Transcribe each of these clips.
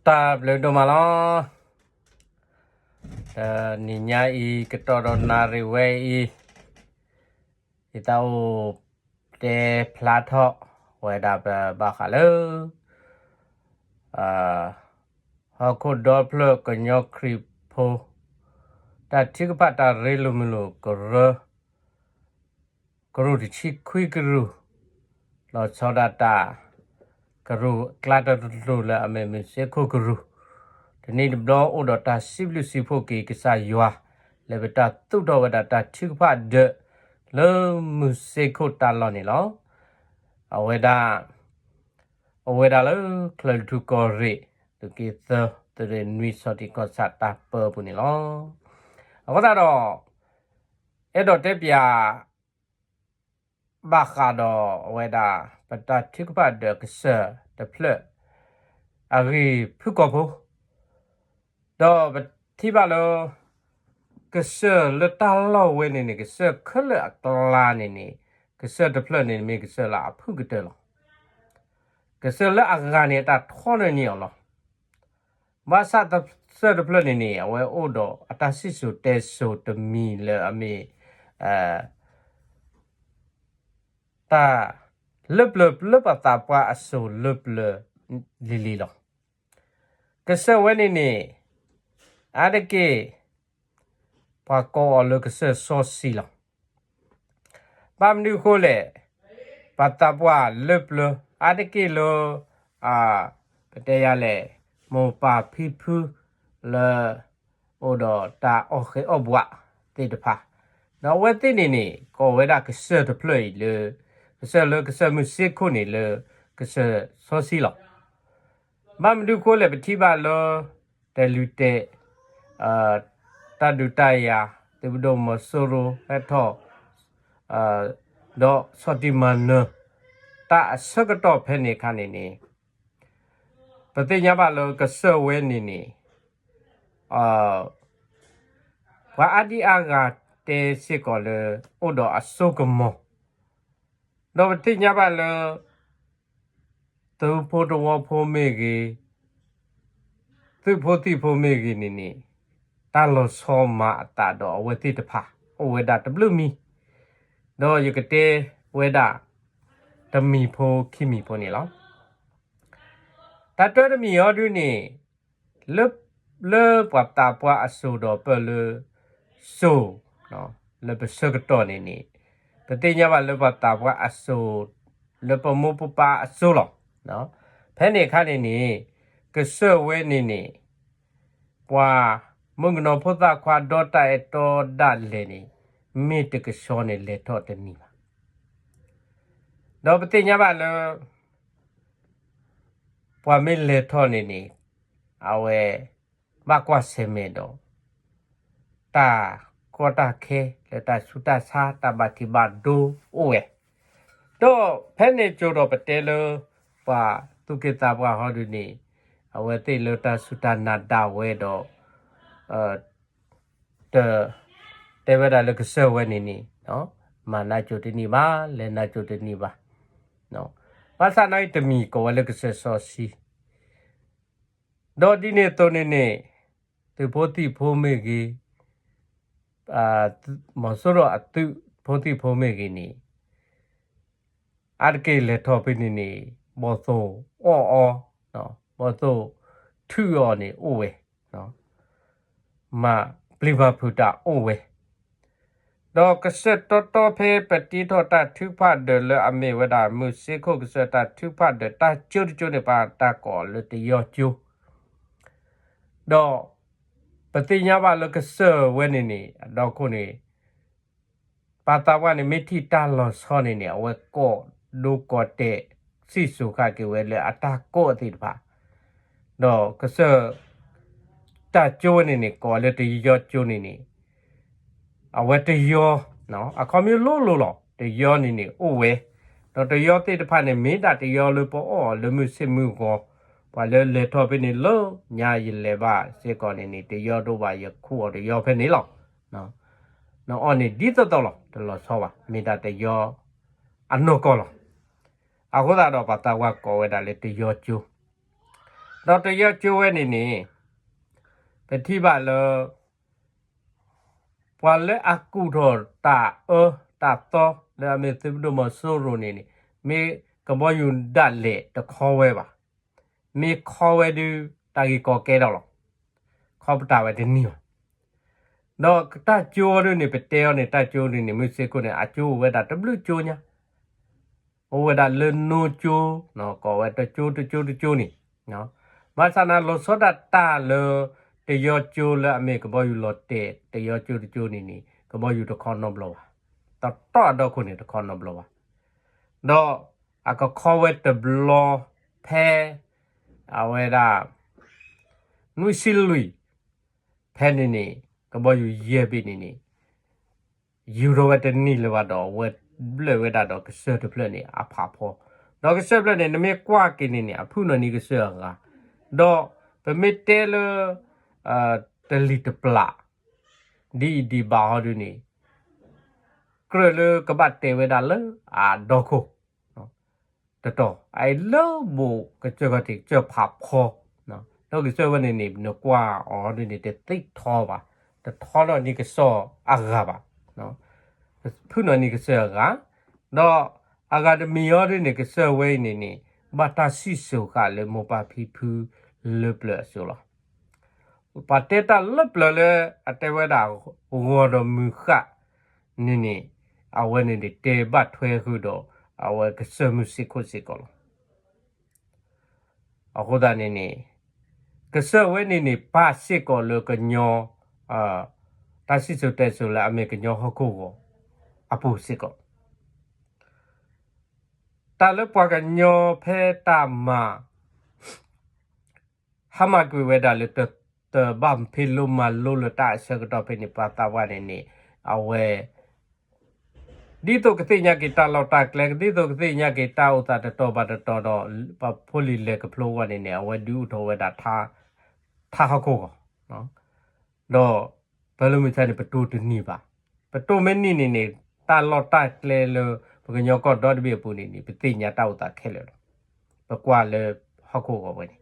တၢ်ဘျုးဒိၣ်မးလီၤ. တနံၤညါအံၤ ကတီၢ်ဒီးနၣ်ရံၣ်ဝဲအံၤ ယသးအိၣ်တဲဖျါထီၣ်ဝဲဒၣ်ပဘၣ်ဃးလၢ ဟီၣ်ခိၣ်ဒီဖျၢၣ်ကညီခရံာ်ဖိ တၢ်ထုကဖၣ်တၢ်ရ့လိာ်မုာ်လိာ်ကရၢ ကရူၢ်တဆံခွံကရူၢ်, လီၤဆီဒၣ်တၢ် ကရူၢ်ကျါတလိၤလၢအမ့ၢ်မုၢ်စ့ခိၣ်ကရူၢ်, တနံၣ်တဘျီအိၣ်ဒီးတၢ်စံးဘျုးစံးဖှိၣ်က့ၤကစၢ်ယွၤ လၢပတၢ်သူၣ်ထီၣ်ဝဲဒၣ်တၢ်ထုကဖၣ်ဒၢး လၢမုၢ်စ့ခိၣ်တၢ်လီၢ်န့ၣ်လီၤ. အဝဲဒၣ် အိၣ်ဝဲဒၣ်လၢ ချၢၣ်လွံၢ်ထူၣ်ကီၢ်ရ့ၣ် သုးက့သၢ သုးရ့ၣ်နွံ ဆီၣ်တံၢ်ကီၢ်ဆၣ်တၢ်ပၢပူၤန့ၣ်လီၤ. အဃိသတးဒီး အဲၣ်ဒိးတဲပၠး ဘၣ်ဃးဒီးအဝဲဒၣ် ပတၢ်ထုကဖၣ်ဒၢးကစၢၢ်တဖျၢၣ် အဂ့ၢ်ဖုၣ်ကိာ်ဖိ ဒီးပထံၣ်ဘၣ်လၢ ကစၢၢ်လၢတၢ်လီၢ်ဝဲန့ၣ်န့ၣ် ကစၢၢ်ခဲလၢာ်အကျါန့ၣ်န့ၣ် ကစၢၢ်တဖျၢၣ်န့ၣ် မ့ၢ်ကစၢၢ်လၢအဖုၣ်ကတၢၢ်လီၤ. ကစၢၢ်လၢအဂၤန့ၣ် အတၢ်ထီနၢၤန့ၢ်အီၤလီၤ. ဘၣ်ဆၣ်ကစၢၢ်တဖျၢၣ်န့ၣ်န့ၣ် အဝဲအိၣ်ဒီးအတၢ်စံၣ်စိၤတဲစိၤတမံၤလၢအမ့ၢ် တၢ်လၢပျၢၤလၢပှၤသးပှၢ်အစိၤလၢပျၢၤလံၤလံၤလီၤ. ကစၢၢ်ဝဲန့ၣ်န့ၣ် အါတက့ၢ် ပှၤကိးအီၤလၢကစၢၢ်စီဆှံလီၤ. ဘၣ်မနုၤအဃိလဲၣ်, ပှၤသးပှၢ်လၢပျၢၤ အါတက့ၢ်လၢ ပတဲယၤလဲၣ် မိၢ်ပၢ်ဖံဖုလၢ အိၣ်ဒီးတၢ်အီၣ်ဃဲၤအီၣ်ဘှးသ့ၣ်တဖၣ်, ဒီးအဝဲသ့ၣ်န့ၣ်န့ၣ် ကိးဝဲဒၣ်ကစၢၢ်တဖျၢၣ်အံၤလၢ ကစၢၢ်လၢကစၢၢ်မုၢ်စ့ခိၣ်န့ၣ်လၢ ကစၢၢ်စီဆှံလီၤ. ဘၣ်မနုၤအဃိလဲၣ် ပထံၣ်ဘၣ်လၢ တဲာ်လုၢ်တဲာ် တၢ်ဒုးတၢ်ယၤ သုးပဒိၣ်မီၤစိရိၤဟဲထီၣ် ဒီးဆီၣ်တံၢ်မၤနၢၤ တၢ်အဆၢကတီၢ်ဖဲန့ၣ်အခါန့ၣ်န့ၣ် ပသ့ၣ်ညါဘၣ်လၢကစၢၢ်ဝဲန့ၣ်န့ၣ် ပှၤအါဒံအါဂၤတဲစ့ၢ်ကီးလၢ အိၣ်ဒီးအစိကမီၤ, ဒီးပသ့ၣ်ညါဘၣ်လၢ သုးဖိတဝီဖိမ့ၢ်ဂ့ၤ, သုးဖိသံၣ်ဖိမ့ၢ်ဂ့ၤန့ၣ်န့ၣ် တၢ်လီၤဆီမၤအသးဒီးအဝဲသ့ၣ်တဖၣ် အိၣ်ဝဲဒၣ်တဘျုးမံၤ, ဒီးယကတဲဝဲဒၣ် တမံၤဖိခံမံၤဖိန့ၣ်လီၤ. တၢ်တၢတမံၤအံၤဒုန့ၣ် လၢ လၢပှၤသးပှၢ်အစိၤဒီးပၢၢ်လၢ စိၤ လၢပဆၢကတီၢ်န့ၣ်န့ၣ် ပသ့ၣ်ညါဘၣ်လၢပှၤသးပှၢ်အစိၤ လၢပမိၢ်ပပၢ်အစိၤလီၤ. ဖဲန့ၣ်အခါန့ၣ်န့ၣ် ကစၢၢ်ဝဲန့ၣ်န့ၣ် ပှၤမုၣ်ကနီၤဖိသၣ်ခွါဒီတၢ်အဲၣ်တီဒၣ်လဲာ်န့ၣ် မ့ၢ်တကဆှီန့ၣ်လဲၤထီၣ်တန့ၢ်ဘၣ်. ဒီးပသ့ၣ်ညါဘၣ်လၢ ပှၤမ့ၢ်လဲၤထီၣ်န့ၣ်န့ၣ် အဝဲ ဘၣ်ကွၢ်ဆၢၣ်မဲာ်ဒီး တၢ်ကီတၢ်ခဲလၢတၢ်ဆူးတၢ်ဆါ တၢ်ဘၣ်ထံးဘၣ်ဒိအိၣ်ဝဲ, ဒီးဖဲန့ၣ်ကၠိဒီးပတဲလၢ ပှၤသူၣ်က့သးပှၢ်ဟီဒုန့ၣ် အဝဲသ့ၣ်လၢတၢ်စူၢ်တၢ်နာ်ဒၣ်ဝဲဒီး တ တဲဝဲဒၣ်လၢကစၢၢ်ဝဲန့ၣ်န့ၣ် မၤနးကၠိတန့ၢ်ဘၣ် လဲၤနးကၠိတန့ၢ်ဘၣ်. ဘၣ်ဆၣ်နာ်အံၤတမံၤကိးဝဲလၢကစၢၢ်စီဆှံ, ဒီးဒ်န့ၣ်အသိးန့ၣ်န့ၣ် သုးဖိသံၣ်ဖိမ့ၢ်ဂ့ၤ, မီၤစိရိၤအသုးဖိသံၣ်ဖိမ့ၢ်ဂ့ၤန့ၣ် အါတက့ၢ်လဲၤထီၣ်ဖဲန့ၣ်န့ၣ် ဘီၣ်သိၣ်အီၣ်အီ, ဘီၣ်သိၣ်ထုးအီၤန့ၣ်အိၣ်ဝဲ, မၤပျံၤမၤဖုးတၢ်အိၣ်ဝဲ, ဒီးကစၢၢ်တီတီဖဲပတ့ထီၣ်တၢ်ထုကဖၣ်ဒၢးလၢအမ့ၢ်ဝဲဒၣ် မုၢ်စ့ခိၣ်ကစၢၢ်တၢ်ထုကဖၣ်ဒၢးတၢ်ကၠိတကၠိန့ၣ် ပှၤတၢ်ကိးလၢတယီကၠိ ဒီးပသ့ၣ်ညါဘၣ်လၢကစၢၢ်ဝဲန့ၣ်န့ၣ် အဒီခိၣ်န့ၣ် ပှၤသးပှၢ်န့ၣ် မ့ၢ်ထံၣ်တၢ်လီၤဆီန့ၣ်န့ၣ် အဝဲကိးဒိကိးတဲာ် စံၣ်စိၤဃာ်က့ၤဝဲလၢအတၢ်ကိးသ့ၣ်တဖၣ်, ဒီးကစၢၢ် တၢ်ကၠိဝဲန့ၣ်န့ၣ် ကိးလၢတယီကၠိန့ၣ်န့ၣ် အဝဲတယီ အခီပညီလိၤလိၤလီၤ. တယီန့ၣ်န့ၣ်အိၣ်ဝဲ, ဒီးတယီသ့ၣ်တဖၣ်န့ၣ် မ့ၢ်ဒၣ်တယီလၢပအီၣ်အီၤလၢမုၢ်ဆ့ၣ်မုၢ်ဂီၤ, ပှၤလၢလဲၤထီၣ်ဖဲန့ၣ်လၢညါယလဲၤဘၣ်စ့ၢ်ကီးန့ၣ်န့ၣ် တယီဒိၣ်ဘၣ် ယခူၣ်အီၤတယီဖဲန့ၣ်လီၤ. နအီၣ်န့ၣ်ဒ်သိးသိးလီၤ တလီၤဆီဘၣ် မ့ၢ်ဒၣ်တယီအနီၢ်ကီၢ်လီၤ. အဃိသတးဒီးပှၤသးပှၢ်ကိးဝဲဒၣ်လၢတယီကၠိ ဒီးတယီကၠိဝဲန့ၣ်န့ၣ် ပထံၣ်ဘၣ်လၢ ပှၤလၢအကူၣ်ထီၣ်တၢ်အၢတၢ်သီ လၢအမ့ၢ်သုးမုၢ်ဒိၣ်မီၤစိရိၤန့ၣ်န့ၣ် မ့ၢ်ကဘီယူၤဒၣ်လဲာ်တခီဝဲဘၣ်. မ့ၢ်ခီဝဲဒုး တၢ်ဂ့ၢ်ကီကဲထီၣ်လီၤ. ခီပတာ်ဝဲတန့ၢ်ဘၣ်. ဒီးတၢ်ကၠိအီၤဒုးန့ၣ် ပတဲအီၤန့ၣ် တၢ်ကၠိဒုးန့ၣ် မုၢ်စ့ၢ်ခိၣ်န့ၣ် အကၠိအိၣ်ဝဲဒၣ်တဘျုးကၠိညါ အိၣ်ဝဲဒၣ်လၢနိကၠိ, ကိးဝဲတကၠိတကၠိတကၠိန့ၣ်, ဘၣ်ဆၣ်န့ၣ်လီၤဆီဒၣ်တၢ်လၢ တယီကၠိလၢအမ့ၢ်ကဘီယူၤလီၤတဲာ် တယီကၠိတကၠိန့ၣ်န့ၣ် ကဘီယူၤတခီနီတဘျီဘၣ်. တတီၢ်အဒီခိၣ်န့ၣ်တခီနီတဘျီဘၣ်. ဒီးအကခီဝဲတဘျီဖဲ အဝဲဒၣ် နွံဆံလွံၢ် ဖဲန့ၣ်န့ၣ် ကဘီယူၤယဲၢ်ဘ့ၣ်န့ၣ်န့ၣ် ယူၤထီၣ်ဝဲတန့ၢ်လၢၤဘၣ်ဒီး အဝဲဘျၢၣ်ဝဲဒၣ်ဒီးကစၢၢ်တဖျၢၣ်န့ၣ် အဖးဖီ, ဒီးကစၢၢ်ဖျၢၣ်န့ၣ် နမ့ၢ်ကွၢ်က့ၤန့ၣ်န့ၣ် အဖုၣ်နီၢ်နံၤကစၢၢ်အဂၤ, ဒီးပမ့ၢ်တဲလၢ တလံၤတပျၢ် ဒ်အံၤဒံးဘၣ်ဟီဒုးန့ၣ် ကြၢးလၢကဘၣ်တဲဝဲဒၣ်လၢအဒီခိၣ် တတီၤ အအံၤလၢဘိးကစၢၢ်ခီၣ်ထံး ကစၢၢ်ဖးဖီ, ဒီးကစၢၢ်ဝဲန့ၣ်န့ၣ် နကွၢ်အီၤဒ်န့ၣ် တသ့ထီဘၣ်, တထီလၢနံၤကစၢၢ်အဂၤဘၣ်, ဖုၣ်နီၢ်နံၤကစၢၢ်အဂၤ, ဒီးအဂၤတမံၤအီၤဒ်န့ၣ် ကစၢၢ်ဝဲအံၤန့ၣ်န့ၣ် ဘၣ်တၢ်စံၣ်စိၤဃာ်လၢမိၢ်ပၢ်ဖံဖုလၢပျၢၤအစိၤလီၤ. ပှၤတဲတၢ်လၢပျၢၤလၢအတဲဝဲဒၣ် ဂီၤဒီးမုၢ်ဃာ်န့ၣ်န့ၣ် အဝဲန့ၣ်န့ၣ် တဲဘၣ်ထွဲဃုာ်ဒီး အဝဲကစၢၢ်မုၢ်စ့ၢ်ခိၣ်စ့ၢ်ကီးလီၤ. အဃိသတးန့ၣ်န့ၣ် ကစၢၢ်ဝဲန့ၣ်န့ၣ် ပၢ်စ့ၢ်ကီးလၢကညီ တၢ်စံၣ်စိၤတဲစိၤလၢအမ့ၢ်ကညီဟီၣ်ခိၣ်ဂီၤအပူၤစ့ၢ်ကီး တၢ်လၢပှၤကညီဖဲတၢ်မၤ ဟါမၢ်ကွံာ်ဝဲဒၣ်လၢ တဘၣ်ဖ့လိမၤလိလၢတၢ်အဆၢကတီၢ်ဖဲန့ၣ် ပှၤသးပှၢ်န့ၣ်န့ၣ် အဝဲ ဒ်သိးကသ့ၣ်ညါက့ၤတၢ်လီၢ်တၢ်ကျဲ ဒ်သိးကသ့ၣ်ညါက့ၤတၢ်အိၣ်သးတတီၤဘၣ်တတီၤဒီး ပှၤဖိလံၤလဲၤကဖျိအဂီၢ်န့ၣ်န့ၣ် အဝဲဒုးအိၣ်ထီၣ်ဝဲဒၣ် ထါဟီၣ်ခိၣ်ဂီၤ ဒီးပၢလၢမုၢ်ဆါန့ၣ် ပတိၢ်တန့ၢ်ဘၣ်. ပတိၢ်မ့ၢ်န့ၢ်န့ၣ်န့ၣ် တၢ်လီၢ်တၢ်ကျဲလၢ ပကညီကီၢ်ဒီတဘ့ၣ်အပူၤန့ၣ်န့ၣ် ပသ့ၣ်ညါတၢ်အိၣ်သးခဲလၢာ်လီၤ. ပကွၢ်လၢဟီၣ်ခိၣ်ဂီၤဝဲန့ၣ်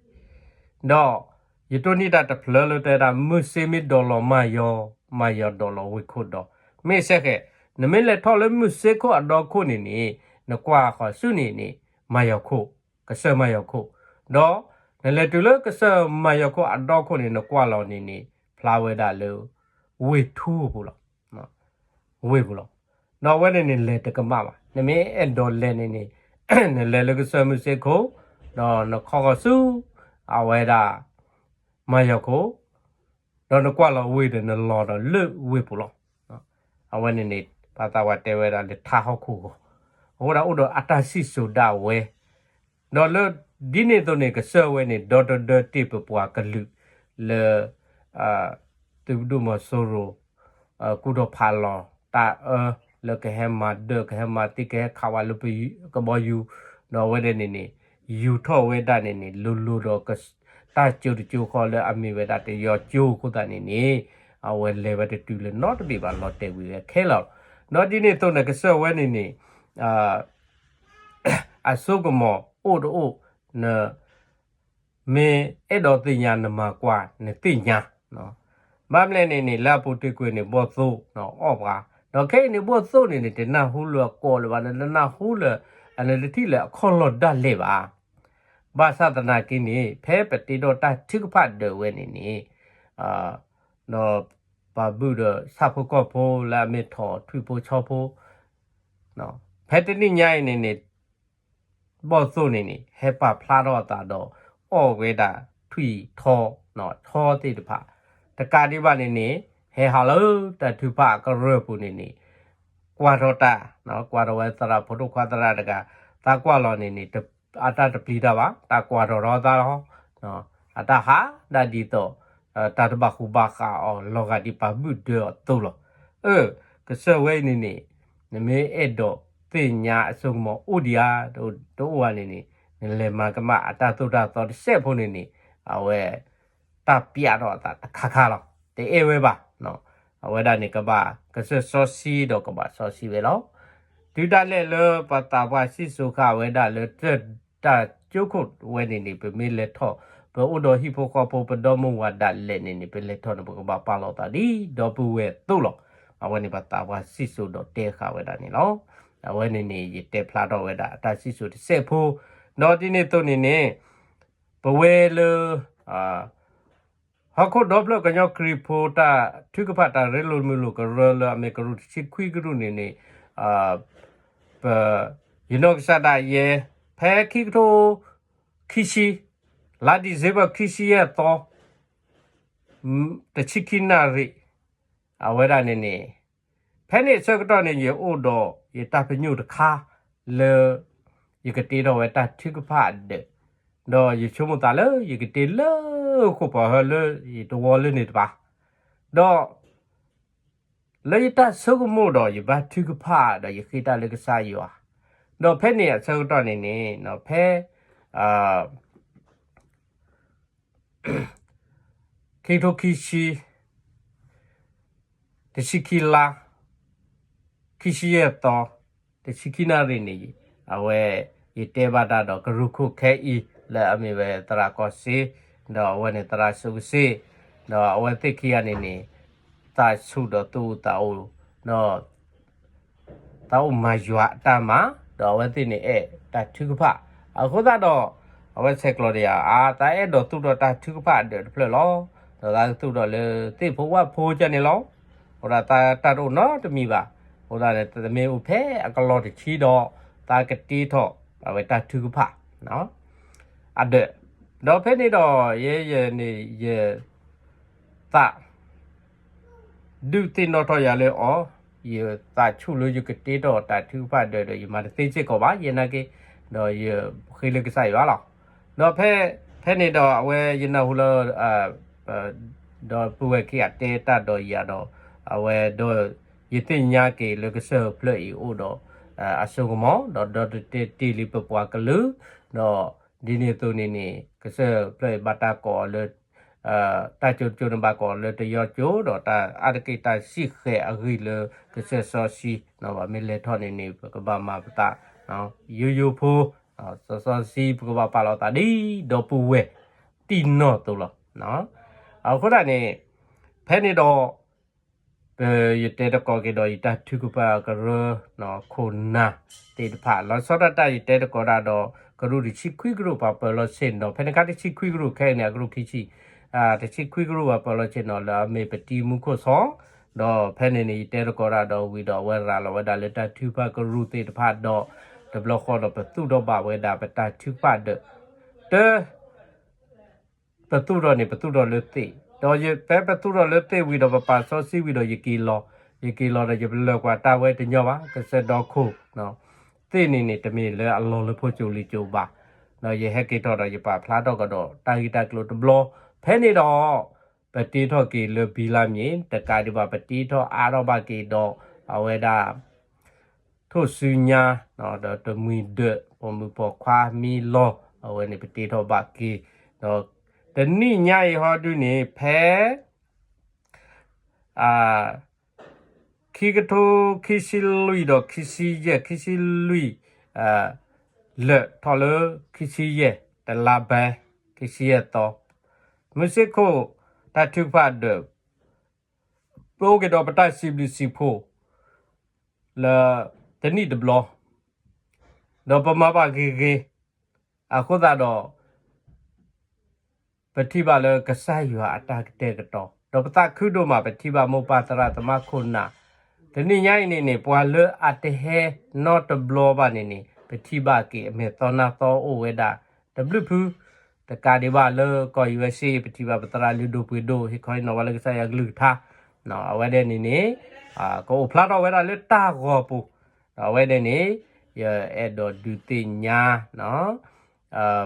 ဒီးယတိၢ်နီၣ်တၢ်တဖျၢၣ်လၢတဲဒၣ် မုၢ်စ့မ့ၢ်ဒိးလီၤမၤယီၤ, မၤယီၤဒိးလီၤဝ့ၢ်ခိၣ်ဒီး, မ့ၢ်စ့ၢ်ကီး နမ့ၢ်လဲၤထီၣ်လၢမုၢ်စ့ခိၣ်အဒီခိၣ်န့ၣ်န့ၣ် နကွၢ်ဃီၤဆူန့ၣ်န့ၣ် မၤယီၤခိၣ်, ကစၢၢ်မၤယီၤခိၣ်, ဒီးနလဲၤတုၤလၢကစၢၢ်မၤယီၤခိၣ်အဒီခိၣ်န့ၣ် နကွၢ်လီၤန့ၣ်န့ၣ် ဖျါဝဲဒၣ်လၢ ဝ့ၢ်ထူအပူၤလီၤ. ဝ့ၢ်ပူၤလီၤ. ဒီးအဝဲန့ၣ်န့ၣ် လဲၤတကမၣ်ဘၣ်. နမ့ၢ်အဲၣ်ဒိးလဲၤန့ၣ်န့ၣ် နလဲၤလၢကစၢၢ်မုၢ်စ့ခိၣ်, ဒီးနခီဃီၤဆူ အဝဲဒၣ် မၤယီၤခိၣ်, ဒီးနကွၢ်လီၤဝ့ၢ်ဒီးနလီၤဒီးလၢဝ့ၢ်ပူၤလီၤ. အဝဲန့ၣ်န့ၣ် ပှၤသးပှၢ်တဲဝဲဒၣ်လၢထါဟီၣ်ခိၣ်ဂီၤ, အဃိဒၣ်အိၣ်ဒီးအတၢ်စံၣ်စိၤဒၣ်ဝဲ ဒီးလၢဒ်န့ၣ်အသိးန့ၣ် ကစၢၢ်ဝဲန့ၣ် ဒီတဒၢတ့ၢ်ပပှၤကလုာ်လၢ သုးမုၢ်ဒိၣ်မီၤစိရိၤ ကူၣ်ထီၣ်ဖးလီၤတၢ်အၢ လၢကဟဲမၤဒၢၣ် ကဟဲမၤသံ ကဟဲခးဝဲလၢကဘီယူၤ, ဒီးအဝဲဒၣ်န့ၣ်န့ၣ် ယူၤထီၣ်ဝဲဒၣ်န့ၣ်န့ၣ် လိၤလိၤဒီး တၢ်ကၠိတကၠိဃီလၢအမ့ၢ်ဝဲဒၣ်တယီကၠိအဃိသတးန့ၣ်န့ၣ် အဝဲလဲၤဝဲတတုၤလၢနီတဘ့ၣ်ဘၣ် လီၤတဲာ်ဝံၤဝဲခဲလၢာ်လီၤ. ဒီးဒ်န့ၣ်အသိးန့ၣ် ကစၢၢ်ဝဲန့ၣ်န့ၣ် အစိကမီၤအိၣ်တအိၣ် နမ့ၢ်အဲၣ်ဒိးသ့ၣ်ညါ နမၤကွၢ် နသ့ၣ်ညါ, ဘၣ်မနုၤလဲၣ်န့ၣ်န့ၣ် လၢအပူၤတ့ၢ်ကွံာ်န့ၣ် ဘီၣ်သိၣ်အီၣ်ပှၤ, ဒီးခဲအံၤန့ၣ် ဘီၣ်သိၣ်န့ၣ်န့ၣ် တနၢ်ဟူလၢအကိးလၢၤဘၣ်, နတနၢ်ဟူလၢ နတထံၣ်လၢအခီၣ်လီၢ်ဒၣ်လဲာ်ဘၣ်. ဘၣ်ဆၣ်သနာ်က့န့ၣ် ဖဲပတ့ထီၣ်တၢ်ထုကဖၣ်ဒၢးဝဲန့ၣ်န့ၣ် ဒီးပှၤဘုၣ်ဒီးဆၣ်ဖိကီၢ်ဖိလၢအမ့ၢ်ထီၣ်ထွံၣ်ဖိဆီဖိ ဖဲတနံၣ်ညါအံၤန့ၣ်န့ၣ် ဘီၣ်သိၣ်န့ၣ်န့ၣ် ဟဲပာ်ဖျါထီၣ်အသးဒီး အီၣ်ဝဲဒၣ်ထွံၣ်ထီ ဆီသ့ၣ်တဖၣ်, တကးဒံးဘၣ်န့ၣ်န့ၣ် ဟဲဟးလၢတၢ်ထုကဖၣ်အကရၢၢ်ပူၤန့ၣ်န့ၣ် ကွၢ်ထီၣ်တၢ်, ကွၢ်ထီၣ်ဝဲသရၣ်ဖိဒိၣ်ခွါသရၣ်တဂၤ, သးကွၢ်လီၤန့ၣ်န့ၣ် အတၢ်တပျံၤတၢ်ဘၣ်, တၢ်ကွၢ်ထီၣ်ထီသးလီၤ, အတၢ်ဟးဒၣ်ဒ်သိး တၢ်တဘၣ်ဃူဘၣ်ဃးအီၤ လီၤဂာ်ဒ်ပှၤဘုၣ်ဒၢအသိးလီၤ. အၢ ကစၢၢ်ဝဲအံၤန့ၣ်န့ၣ် နမ့ၢ်အဲၣ်ဒိးသ့ၣ်ညါအစိကမီၤအိၣ်ဒံးဧါ, တအိၣ်ဧါန့ၣ်န့ၣ် နလဲၤမၤကမၣ်အတၢ်သိၣ်တၢ်သီတစဲးဖိန့ၣ်န့ၣ် အဝဲ တၢ်ပျးထီၣ်အသးတခါခါလီၤ. တအဲၣ်ဝဲဘၣ်. အဝဲဒၣ်န့ၣ်ကဘၣ်ကစၢၢ်စီဆှံဒီးကဘၣ်စီဆှံဝဲလီၤ. တုၤဒၣ်လဲာ်လၢပှၤသးပှၢ်စံၣ်စိၤဃာ်ဝဲဒၣ်လၢ တၢ်ကၠိခိၣ်ဝဲန့ၣ်န့ၣ် ပမ့ၢ်လဲၤထီၣ် ပအိၣ်ဒီးဟံၣ်ဖိဃီဖိ ပဒီမိၢ်ဝၤဒၣ်လဲာ်န့ၣ်န့ၣ် ပလဲၤထီၣ်န့ၣ် ပကဘၣ်ပာ်လီၤသးဒ်ဒီပုၢ်ဝဲၢ်အသိးလီၤ. အဝဲန့ၣ်ပသးပှၢ်စံၣ်စိၤဒီးတဲဃာ်ဝဲဒၣ်န့ၣ်လီၤ. အဝဲန့ၣ်န့ၣ် ယတဲဖျါထီၣ်ဝဲဒၣ်တၢ်စံၣ်စိၤတစဲးဖိ, ဒီးဒ်န့ၣ်အသိးန့ၣ်န့ၣ် ပဝဲလၢ ဟီၣ်ခိၣ်ဒီဖျၢၣ်ကညီခရံာ်ဖိတၢ်ထုကဖၣ်တၢ်ရ့လိာ်မုာ်လိာ်ကရၢလၢအမ့ၢ်ကရူၢ်တဆံခွံကရူၢ်န့ၣ်န့ၣ် ပ ယနီၢ်ကစၢ်ဒၣ်ယဲ ဖဲခံကထိခံဆံ လါဒံၣ်စ့ဘၢၣ်ခံဆံယဲၢ်သီ တဆံခံနၣ်ရံၣ် အဝဲဒၣ်န့ၣ်န့ၣ် ဖဲန့ၣ်အဆၢကတီၢ်န့ၣ် ယအိၣ်ဒီးယတၢ်ပညိၣ်တခါလၢ ယကတ့ထီၣ်ဝဲတၢ်ထုကဖၣ်ဒၢး, ဒီးယဆိကမိၣ်သးလၢယကတ့လၢဃိာ်ပှၤဟၢလၢယတဝီလၢန့ၣ်တပၤ, ဒီး လၢယတၢ်ဆိကမိၣ်ဒီးယဘါထုကဖၣ်ဒီးယဃ့တၢ်လၢကစၢ်ယွၤ, ဒီးဖဲန့ၣ်အဆၢကတီၢ်န့ၣ်န့ၣ် ဖဲ ခံကထိခံဆံ တဆံခံလါ ခံဆံယဲၢ်သီ တဆံခံနၣ်ရံၣ်န့ၣ် အဝဲ ယတဲဘၣ်တၢ်ဒီးကရူၢ်ခိၣ်ခဲအံၤ လၢအမ့ၢ်ဝဲသရၣ်ကီၢ်စ့, ဒီးအဝဲန့ၣ်သရၣ်စိကစ့, ဒီးအဝဲသ့ၣ်ခံဂၤန့ၣ်န့ၣ် သးဆူၣ်ဒီးသူၣ်အုးသးအုး ဒီး သးအိၣ်မၤယွၤအတၢ်မၤ, ဒီးအဝဲသ့ၣ်န့ၣ်အဲၣ်တၢ်ထုကဖၣ်, အဃိသတးဒီး အဝဲဆဲးကျိးဒီးယၤ အါ သးအဲၣ်ဒိးသူၣ်ထီၣ်တၢ်ထုကဖၣ်အဒၢးတဖျၢၣ်လီၤ, ဒီးသးကသူၣ်ထီၣ်လၢသ့ၣ်ဖိဝၣ်ဖိကန့ၣ်လီၤ, အဃိသတးတၢ်တအိၣ်နီတမံၤဘၣ်, အဃိသတးန့ၣ် တမ့ၢ်အိၣ်ဖဲအကလီၢ်တဆံဒီး သးကတ့ထီၣ် အဝဲတၢ်ထုကဖၣ် အဒၢး, ဒီးဖဲန့ၣ်ဒီး ယဲယဲန့ၣ် ယ သး ဒုးသ့ၣ်နီၣ်ထီၣ်ယၤလၢအီၤ, ယသးဆူၣ်လၢယကတ့ထီၣ်တၢ်ထုကဖၣ်ဒၢးဒီး ယမၤတသ့စ့ၢ်ကီးဘၣ် ယဲနာ်က့, ဒီးယဃ့လၢကစၢ်ယွၤလီၤ, ဒီးဖဲ ဖဲန့ၣ်ဒီးအဝဲယနၢ်ဟူလၢ ဒီပုၢ်ဝဲၢ်ခံဂၤတဲတၢ်ဒီးယၤဒီး အဝဲဒီး ယသ့ၣ်ညါက့ၤလၢကစၢၢ်ဖျၢၣ်အံၤအိၣ်ဒီး အစိကမီၤ ဒီးဒီတတဲတ့ၢ်လံပပှၤကလုာ်, ဒီးဒ်န့ၣ်အသိးန့ၣ်န့ၣ် ကစၢၢ်ဖျၢၣ်အံၤဘၣ်တၢ်ကိးအီၤလၢ တၢ်ကၠိတကၠိန့ၣ်ဘၣ်ကိးအီၤလၢတယီကၠိ ဒီးတၢ်အါတက့ၢ်တၢ်စံၣ်ဃဲၤအဂံၢ်လၢကစၢၢ်စီဆှံ, ပမ့ၢ်လဲၤထီၣ်န့ၣ်န့ၣ် ပကဘၣ်မၤပသး ယိယိဖိ, စီစီဆှံ ပကဘၣ်ပာ်လီၤသးဒ်ဒီပုၢ်ဝဲၢ် တံၢ်နီၢ်သိးလီၤ. အဃိသတးန့ၣ် ဖဲန့ၣ်ဒီး ပယတဲသကိးက့ၤဒီးယတၢ်ထုကဖၣ်ကရၢ ခိၣ်နၢ်သ့ၣ်တဖၣ် လီၤဆီဒၣ်တၢ်ယတဲသကိးတၢ်ဒီး ကရူၢ်တဆံခွံကရူၢ်ပှၤပၢၤလီၢ်ဆ့ၣ်နီၤ ဖဲန့ၣ်ခါတဆံခွံကရူၢ်ခဲအံၤန့ၣ် အကရူၢ်ခံဆံ တဆံခွံကရူၢ်ပှၤပၢၤလီၢ်ဆ့ၣ်နီၤ လၢအမ့ၢ်ပတံၤမူခိၣ်စီ ဒီးဖဲန့ၣ်န့ၣ် ယတဲသကိးတၢ်ဒီးဝံၤဒီးအဝဲရၤလီၤဝဲဒၣ်လၢတၢ်ထုကဖၣ်ကရူၢ်သ့ၣ်တဖၣ်ဒီး တဘျီဃီဒီးပသူၣ်ထီၣ်ဘၣ်ဝဲဒၣ်ပတၢ်ထုကဖၣ်ဒၢး တၢ ပသူၣ်ထီၣ်န့ၣ် ပသူၣ်ထီၣ်လၢသ့ၣ်, ဒီးဖဲပသူၣ်ထီၣ်လၢသ့ၣ်ဝံၤဒီးပပာ်စီဆှံဝံၤဒီးယက့ၤလီၤ, ယက့ၤလီၤဒီးယပလၢၢ်ကွၢ်တၢ်ဝဲတညီဘၣ်, ကစၢၢ်ဒီခိၣ် သ့ၣ်န့ၣ်န့ၣ် တမ့ၢ်လၢအလီၤလၢဖိကၠိလံၤကၠိဘၣ်, ဒီးယဟဲက့ၤထီၣ်ဒီးယပာ်ဖျါထီၣ်ကဒီးတၢ်ဂ့ၢ်တၢ်ကျိၤတဘျီ, ဖဲန့ၣ်ဒီး ပတ့ထီၣ်က့ၤလၢဘံလါမ့ၢ် တကးဒံးဘၣ် ပတ့ထီၣ်အါထီၣ်ဘၣ်က့ၤဒီး အဝဲဒၣ် ထိၣ်စုညါ ဒီးတမှံၤဒၢး ပိာ်မုၣ်ပိာ်ခွါမံလီၤ အဝဲန့ၣ်ပတ့ထီၣ်ဘၣ်က့ၤ ဒီးတနံၣ်ညါအံၤဟီဒုန့ၣ် ဖဲ ခံကထိခံဆံလွံၢ်ဒီးခံဆံယဲၢ် ခံဆံလွံၢ် လၢာ်ထီၣ်လၢခံဆံယဲၢ် တလါဘဲ ခံဆံယဲၢ်သီ မုၢ်စ့ၢ်ခိၣ်တၢ်ထုကဖၣ်ဒၢး ပအိၣ်က့ၤဒီးပတၢ်စံးဘျုးစံးဖှိၣ် လၢတနံၣ်တဘျီ, ဒီးပမၤဘၣ်ဂ့ၤဂ့ၤ, အဃိသတးဒီး ပထံၣ်ဘၣ်လၢကစၢ်ယွၤအတၢ်ကတဲာ်ကတီၤ, ဒီးပသးခုဒိၣ်မး ပထံၣ်ဘၣ်မိၢ်ပၢ်သရၣ်သမါခိၣ်နၢ်, တနံၣ်ညါအံၤန့ၣ်န့ၣ် ပှၤလၢအတဟဲနီတဘျီဘၣ်န့ၣ်န့ၣ် ပထံၣ်ဘၣ်က့ၤအမဲာ်သီနါသီအိၣ်ဝဲဒၣ် တဘျုးဖု, တကးဒံးဘၣ်လၢကီၢ် ယူအက်စ့ ပထံၣ်ဘၣ်ပသရၣ်လုၢ်ဒိၣ်ပှ့ၤဒိၣ် ဟ့ၣ်ခီဟ့ၣ်နီၤဝဲလၢကစၢ်ယွၤကလုၢ်ကထါ, အဝဲဒၣ်န့ၣ်န့ၣ် ကအိၣ်ဖျါထီၣ်ဝဲဒၣ်လၢတၢ်ဂီၤပူၤ, ဒီးအဝဲဒၣ်န့ၣ် ယအဲၣ်ဒိးဒုးသ့ၣ်ညါ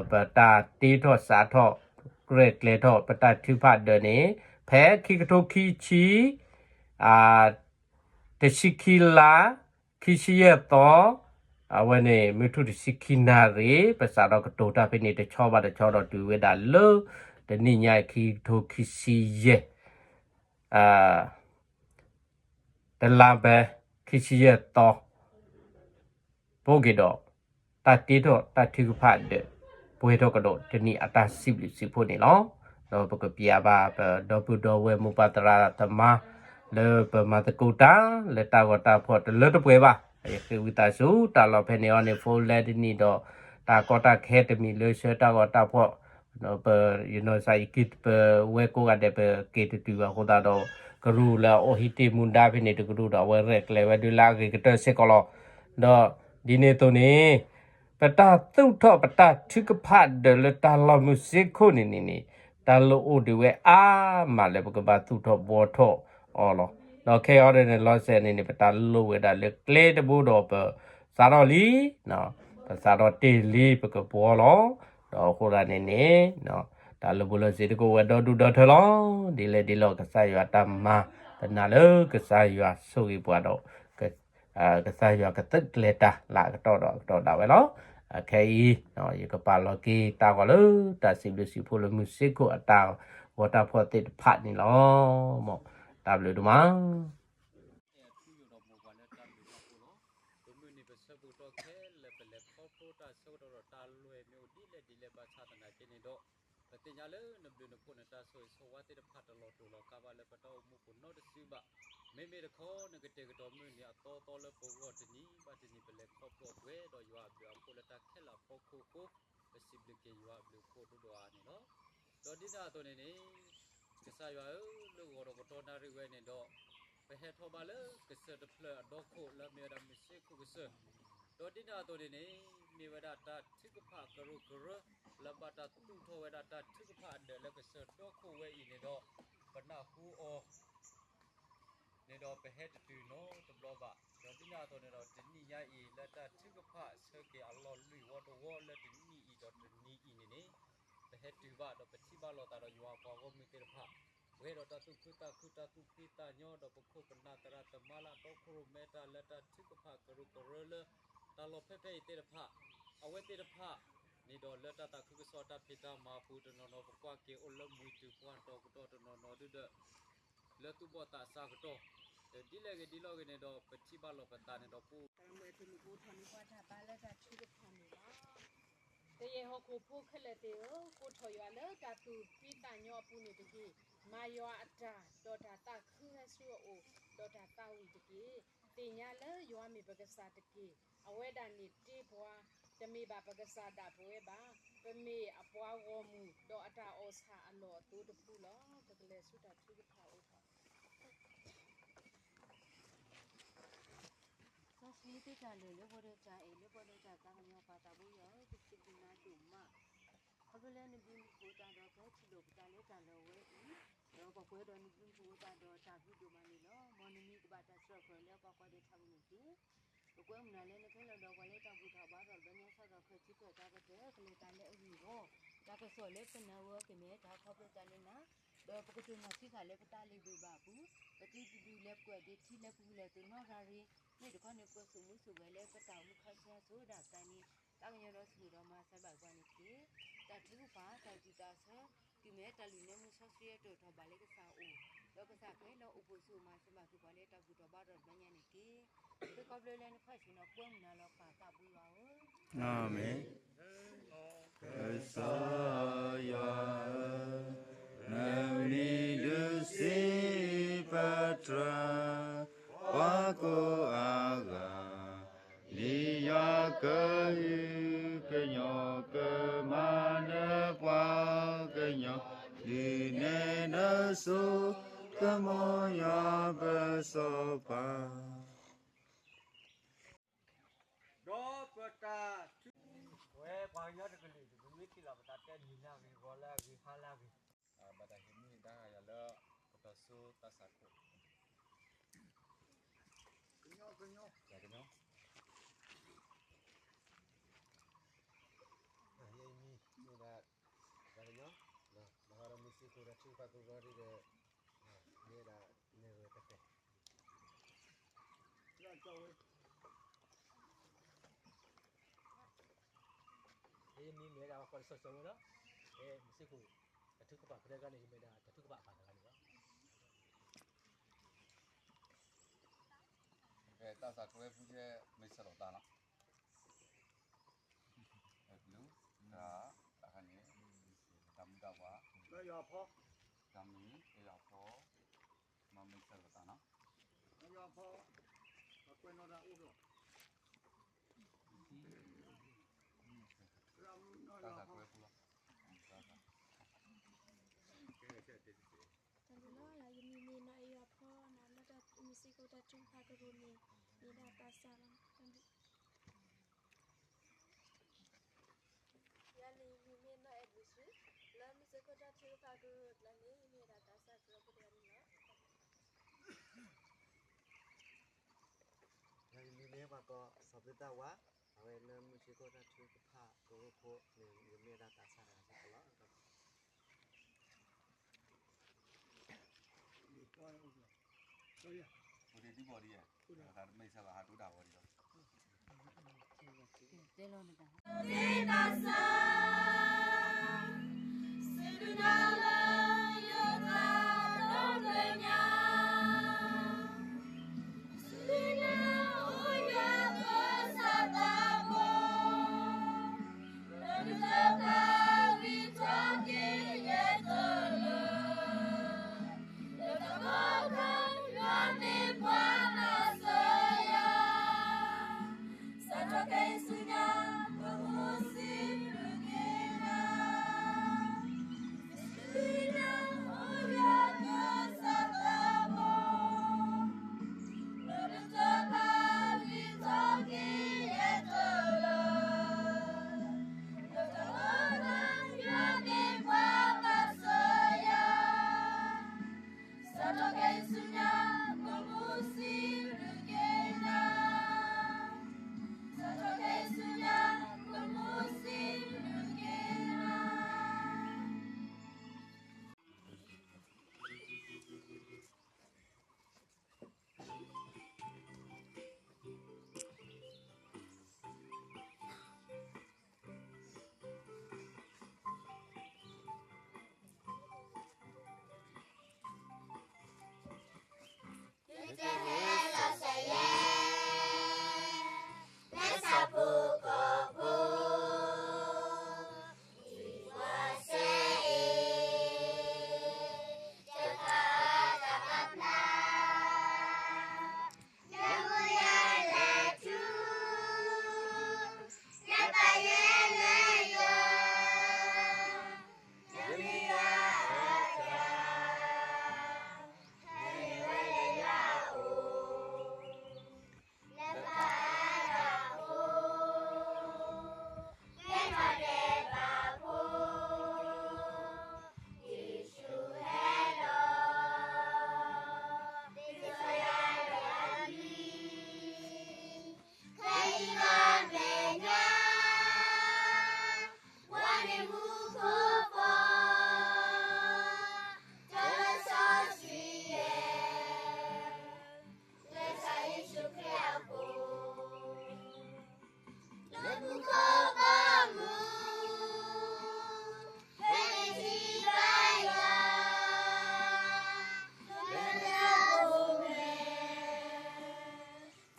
ပတၢ်တ့ထီၣ်စးထီၣ် ကြဲၢ်ကျဲၤထီၣ် ပတၢ်ထုကဖၣ်ဒၢးန့ၣ် ဖဲခံကထိခံဆံ တဆံခံလါ ခံဆံယဲၢ်သီ အဝဲန့ၣ် မုၢ်ထူၣ်တဆံခံနၣ်ရံၣ် ပစးထီၣ်ကတိၤတၢ်ဖဲန့ၣ် တဆီဘၣ်တဆီဒီးတုၤဝဲဒၣ်လၢ တနံၣ်ညါအံၤ ခံကထိခံဆံယဲၢ် တလါဘဲ ခံဆံယဲၢ်သီ ပအိၣ်က့ၤဒီး တၢ်တ့ထီၣ်တၢ်ထုကဖၣ်ဒၢး, ပ ပှဲၤထီၣ်ကဒီးတနံၣ်အတၢ်စံးဘျုးစံးဖှိၣ်န့ၣ်လီၤ. ဒီးပကပျးဘၣ်ပဒီပုၢ်ဒီဝဲၢ်မိၢ်ပၢ်သရၣ်သမါ လၢပမၤသကိးတၢ် လၢတၢ်ဂီၤတၢ်ဖီၣ်တလၢတပှဲၤဘၣ်. ယဃ့ဝံသးစူၤ တၢ်လီၢ်ဖဲန့ၣ်အံၤန့ၣ် ဖိလဲတနံၣ်ဒီး တၢ်ကီတၢ်ခဲတမံၤလၢဆၢတၢ်ဂီၤတၢ်ဖီၣ် ပယနီၢ်ကစၢ်ယက့ၤ ပဝဲကိးဂၤဒဲး ပက့ၤတတုၤဘၣ်အဃိသတးဒီး ကရူၢ်လၢအအိၣ်ဟံးတ့ၢ်မူဒါဖဲန့ၣ်တကရူၢ်ဒီး အဝဲရဲၣ်ကျဲၤဝဲဒုးလၢအဂ့ၤကတၢၢ်စ့ၢ်ကီးလီၤ. ဒီးဒ်န့ၣ်အသိးန့ၣ် ပတၢ်သူၣ်ထီၣ်ပတၢ်ထုကဖၣ်ဒီးလၢတၢ်လီၢ်မုၢ်စ့ၢ်ခိၣ်န့ၣ်န့ၣ်န့ၣ် တၢ်လိၣ်အိၣ်ဒံးဝဲအါမးလၢပကဘၣ်သူၣ်ထီၣ်ဘှီထီၣ်အီၤလီၤ. ဒီးခဲအံၤန့ၣ် လီၤစဲၤန့ၣ်န့ၣ် ပတၢ်လိၣ်ဝဲဒၣ်လၢကျဲတဘိဒီးပစးထီၣ်လံ ပစးထီၣ်တ့ၢ်လံပကဘှီလီၤ. ဒီးအဃိသတးန့ၣ်န့ၣ် တၢ်လၢာ်ဘူၣ်လၢာ်စ့ၤတကအိၣ်ဝဲဒီဒူၣ်ဒီထၢလီၤ. ဒ်လဲၣ်ဒ်လဲၣ် ကစၢ်ယွၤတၢ်မၤ ပနာ်လၢကစၢ်ယွၤဆိၣ်ဂ့ၤပှၤဒီး ကစၢ်ယွၤကသုးကျဲၤတၢ်လၢအကတီၢ်ဒီးအကတီၢ်ဒၣ်ဝဲလီၤ. ခဲအံၤ ယကပာ်လီၤက့ၤတၢ်ဂီၤလၢတၢ်စံးဘျုးစံးဖှိၣ်လၢမုၢ်စ့ၢ်ခိၣ်အတၢ်ဂီၤတၢ်ဖီၣ်သ့ၣ်တဖၣ်န့ၣ်လီၤ. မ်တၢ်ဘျုးဒိၣ်မး ထူယိာ်ဒီးမိၢ်ပှၢ်လၢတၢ်ဘျုးတၢ်ဖှိၣ်လီၤ. ပမုၢ်နံၤပဆၢပူၤတီခဲလၢာ် ပလဲၤခီဖျိတၢ်ဆၢကတီၢ်ဒီးတၢ်လွဲၢ်မ့ၢ်အိၣ်ဒ်လဲၣ်ဒ်လဲၣ်ဘၣ်ဆၣ်သနာ်က့န့ၣ်ဒီး ပသ့ၣ်ညါလၢနဘျုးနဖှိၣ်နတၢ်ဆိၣ်ဂ့ၤဆိၣ်ဝါသ့ၣ်တဖၣ်တလီၤတူာ်လီၤကာ်ဘၣ်လၢပတၢ်အိၣ်မူပူၤနီတစုဘၣ်. မ့မ့ၢ်တခီ နကတဲာ်ကတီၤမုၢ်နံၤအသီသီလၢပဂီၢ်တနံၤဘၣ်တနံၤ ပလဲၤခီဖျိပှဲၤဒီးယွၤအဘျုးအဖှိၣ်လၢတၢ်ခဲလၢာ်အဖီခိၣ်အဃိ ပစံးဘျုးက့ၤယွၤအဘျုးအဖှိၣ်ဒိၣ်ဒိၣ်အါန့ၣ်လီၤ. ဒီးဒ်န့ၣ်အသိးန့ၣ်န့ၣ် ကစၢ်ယွၤဧၢ, လၢဂီၤဒီးကတီၢ်နၣ်ရံၣ်ဝဲန့ၣ်ဒီး ပဟဲထီၣ်ဘၣ်လၢကစၢၢ်တဖျၢၣ်အဒီခိၣ်လၢမ့ၢ်ဝဲဒၣ်မုၢ်စ့ၢ်ခိၣ်ကစၢၢ်, ဒီးဒ်န့ၣ်အသိးန့ၣ်န့ၣ် မ့ၢ်ဝဲဒၣ်တၢ်ထုကဖၣ်ကရူၢ်ကရၢ လၢဘၣ်တၢ်သူၣ်ထီၣ်ဝဲဒၣ်တၢ်ထုကဖၣ်အဒၢးလၢကစၢၢ်ဒီခိၣ်ဝဲအံၤန့ၣ်ဒီး ပနၢ်ဟူအီၤ န့ၣ်ဒီးပဟဲတတုၤနီတဘျီဘၣ်. ဒီးဒ်န့ၣ်အသိးန့ၣ်ဒီး တနံၣ်ညါအံၤလၢတၢ်ထုကဖၣ်ဆၢက့ၤအလီၢ်လွံၢ်ဝီတဝီ လၢတနံၣ်အံၤဒီးတနံၣ်အံၤန့ၣ်န့ၣ် ပဟဲတုၤဘၣ်ဒီးပထံၣ်ဘၣ်လိာ်သးဒီးယွၤအပှၤဂီၢ်မုၢ်သ့ၣ်တဖၣ် ပှဲၤဒီးတၢ်သူၣ်ခုသးခု တၢ်သူၣ်ဖှံသးညီ ဒီးပခိၣ်ပနၢ်သရၣ်သမါလၢအတီခိၣ်ရိၣ်မဲတၢ်လၢတၢ်ထုကဖၣ်ကရူၢ်ကရၢလၢ တၢ်လီၢ်ဖဲဖဲအံၤသ့ၣ်တဖၣ် အဝဲသ့ၣ်တဖၣ် န့ၣ်ဒီးလၢတၢ်သးခုကစီၣ်တၢ်ဖံးတၢ်မၤအပူၤတနီၤနီၤ ပကွၢ်က့ၤအိၣ်လၢမုၢ်တုၤပှၢ်တီၤကတီၢ်တနီၤနီၤဒုဒီး လၢသူၣ်ဘီၣ်သးစၢ်ကတီၢ် ဒီးဒ်လဲၣ်ဂ့ၤဒ်လဲၣ်ဂ့ၤန့ၣ်ဒီး ပထံၣ်ဘၣ်လိာ်ပသးန့ၣ်ဒီးပ တၢ်မုၢ်တနံၤပအိၣ်ထီၣ်န့ၢ်ပှၤတၢ်ဘါလၢတၢ်ထုကဖၣ်န့ၣ်လီၤ. ကယဲၢ်ဟီၣ်ခိၣ်ဖိခဲလၢာ်သ့ၣ်ဧၢ, ကိးထီၣ်ယွၤလၢတၢ်သူၣ်ဖှံသးညီအပူၤန့ၣ်တက့ၢ်. မၤယွၤအတၢ်, ဒီးတၢ်သးခုဟဲဆူအအိၣ်, ဒီးတၢ်သးဝံၣ်တက့ၢ်. သ့ၣ်ညါလၢယွၤမ့ၢ်ပကစၢ်တက့ၢ်. အဝဲဒၣ်န့ၣ်တ့ပှၤ, တမ့ၢ်ဘၣ်ပကစၢ်ဒၣ်ပဝဲဘၣ်. ပမ့ၢ်အပှၤဂီၢ်မုၢ်, ဒီးအတၢ်အီၣ်ဆၣ်အလီၢ်အသိတဖုလီၤ. ပကလဲၤဆူတၢ်ထုကဖၣ်အိၣ် စီဆှံသ့တၢ်လၢာ်လၢပှၤဒီးတၢ်အဲၣ် လၢပှၤဒီးတၢ်သးကညီၤ ပၢ်သးဘိယွၤဧၢ, ပစံးဘျုးနၤဒိၣ်မး, ခီဖျိလၢနဘျုးနဖှိၣ်အသးဒီး ပဟဲထံၣ်လိာ်ပသးလၢတၢ်လီၢ်ဝဲအံၤ, ဒီးပှၤပှဲၤဒီးနဘျုးနဖှိၣ်အသးဒီးတၢ်ဘျုးဒိၣ်မးန့ၣ်လီၤ. မ်နမံၤကဘၣ်တၢ်စၢဃာ်လၢပှၤကိးဂၤဒဲးထးဘိန့ၣ်တက့ၢ်. ပကွဲမုာ်နၤလၢနခဲလၢာ်ဒီးပှၤလၢတၢ်ဘူၣ်ထီၣ်ဘါထီၣ် လၢညါစးထီၣ်ခီၣ်ထံးခီၣ်တၢ်ကတၢၢ် ကလဲၤတၢ်လၢအဂ့ၢ်အဂီၢ်, တၢ်ကစီၣ်လၢပနၢ်ဝဲကမ့ၢ်တၢ်ခီဖျိသးလၢနၤ, ဒီးပကတိၢ်နီၣ်ထံသးလၢပတၢ်လၢာ်ဘၣ်ဘၣ်အပူၤ, ပသုတဒုးလဲၤပှဲၤဒံးထံလၢပဂုာ်လဲၤသုးနီတဂၤရ့ၣ်, မ့ၢ်တခီန့ၣ် ပကဆိၣ်မူဆိၣ်ဂဲၤလၢပတၢ်အိၣ်မူခါဆူညါဆိဒၣ်ပသးန့ၣ်, သးကညီၤဒီးဆိၣ်ဂ့ၤဒီးမၤစၢၤဘၣ်ပှၤန့ၣ်တက့ၢ်. တၢ်ထုကဖၣ် တၢ်စူၤတၢ်ဆၢ တုၤမ့ၢ်တၢ်လုၢ်န့ၢ်မူစီဆှံအတီၢ်ထီၣ်ဘၣ်လၢကစၢ်အအိၣ်, ဒီးကစၢ်ခဲလၢာ်အိၣ်ဖှိၣ်ဆူၣ်မၤစၢၤဘၣ်က့ၤပှၤလၢတၢ်ဘူၣ်ထီၣ်ဘါထီၣ်တဘျီညါန့ၣ်တက့ၢ်. သုခီဖျိလၢနခီဆ့ၣ်နီၤကွဲမုာ်နၤလီၤ ပၢ်သးဘိယွၤဧၢ. အၤမ့ၣ်. ကစၢ်ယွၤဧၢ, နမံၤဒုးစံးပတြၢၤ ပှၤကိးအါဂၤ, ဒ်ယွၤကဟုကညီၤကမၤနၢၤပှၤကညီ, ဒုးနဲၣ်နစိကမီၤယွၤပစီၤပၤ ဒီးပတၢ်ထု, ဝဲပှၤကညီတကလုာ် ပမ့ၢ်ထံၣ်လီၤပသးတဲနံၤလၢအဂ့ၤ ဂီၤလၢအဂ့ၤ ဟါလၢအဂ့ၤ, ဘၣ်တၢ်ဟ့ၣ်မုၢ်ဟ့ၣ်ဒါယၤလၢ ပတီၢ်ဆူတၢ်ဆါခိၣ်, ကညီ, ကညီ, ကညီ, ယမံၤမ့ၢ်ဒၣ် ကညီ, မဟါဒီးမုၢ်စ့ၢ်ခိၣ်ဒီးထုကဖၣ်ကရၢဒ်ဒီး မ့ၢ်ဒၣ်နဲၣ်ရွဲၣ်တၢ်တဲ ယမံၤမ့ၢ်ဒၣ်ပှၤကိးလၢစီၤစီၤဝဲလီၤ. မုၢ်စ့ၢ်ခိၣ် တၢ်ထုကဖၣ်ဖဲတဂၤန့ၣ် ယမ့ၢ်ဒၣ်တၢ်ထုကဖၣ်အပၢ်တဂၤန့ၣ်လီၤ. တၢ်သးကရၢဖုကဲမ့ၢ်ဆၢလီၤတၢ်လီၤ. ဘျုး, တၢ် ယွၤဖီ, တၢ်မ့ၢ်ယွၤဖီ, မၤမ့ၢ်စၢၤလီၤတၢ်နီၤ, ယွၤဖီ, အကွဲးနီၣ်တၢ်အိၣ်ဒီး, တၢ်သးကွဲးဖူလီၤ, တၢ်သးကွဲးဖူလီၤ. တၢ်ဘျုးလီၤ, ယမံၤမ့ၢ်နီၢ်အဲၣ်ယွၤဖီ, လၢမုၢ်စ့ၢ်ကီးတၢ်ထုကဖၣ်ကရူၢ်န့ၣ်, မ့ၢ်ဒၣ်သးစၢ်လီၤ. တၢ်ဘျုး ယၤန့ၣ်မံၤမ့ၢ်နီၢ်အဲၣ်ဘျုးဆူ, လၢမုၢ်စ့ၢ်ကီးတၢ်ထုကဖၣ်ကရူၢ်အကျါန့ၣ် ယမ့ၢ်ဒၣ်သးစၢ်ကရၢဖိတဂၤန့ၣ်လီၤ. ယၤန့ၣ်မံၤမ့ၢ်ပှၤကီၢ်စီၤပ့တၢ်ဝါ, အဝဲလၢမုၢ်စ့ၢ်ကီးတၢ်ထုကဖၣ်ကရူၢ်ဖိန့ၣ် ယမ့ၢ်ဒၣ်သးစၢ်တဂၤစ့ၢ်ကီးလီၤ. အိၣ်ဒံးဒံးဘီဒံးယဲ, တမ့ၢ်စၢ်ဘၣ်ဟးဒိတၢ်ဝီဒံးလီၤ. သ့တၢ်ဆၢ, စံးဘျုးနၤလၢယသးဒီဖျၢၣ်ညါ, စံးဘျုးနၤအိၣ်ယွၤပၢၤစီၤသးဘီ, လၢနတၢ်ပာ်ဂံၢ်ထီၣ်က့ၤယဲၢ်တလၢ, လၢတၢ်ကီတၢ်ခဲယွၤမ့ၢ်ပှၤမၤစၢၤယၤ, စးထီၣ်ခဲအံၤဆူညါ ပမူစံးဘျုးက့ၤနၤ, စံးဘျုးနၤအိၣ်ယွၤပၢၤစီၤသးဘီ, လၢနတၢ်ပာ်ဂံၢ်ထီၣ်က့ၤယဲၢ်တလၢ, လၢတၢ်ကီတၢ်ခဲယွၤမ့ၢ်ပှၤမၤစၢၤယၤ, စးထီၣ်ခဲအံၤဆူညါ ပမူစံးဘျုးက့ၤနၤ, စးထီၣ်ခဲအံၤဆူညါ ပမူစံးဘျုးက့ၤနၤ. ယတဟဲလီၤစဲးယဲၢ်, လၢဆၣ်ဖိကီၢ်ဖိ, ယွၤစဲအံၤ, တကးတၢ်ပာ်ဖျါ, လၢမူယဲၢ်လဲၤထူ, လၢပာ်ယဲၢ်လဲၤယိာ်, လၢမူယဲၢ်အတၢ် ဝါန့ၣ်မူခိၣ်ဘီ, တၢ်လၢစီဆှံယဲၢ်, လၢကစၢ်ယ့ၣ်ၡူးခရံာ်အဃိ, လၢမူခိၣ်ဘီမူ, ဖဲန့ၣ်ထံၣ်ဘၣ်ယွၤ, လၢလၢအအိၣ်ဝဲ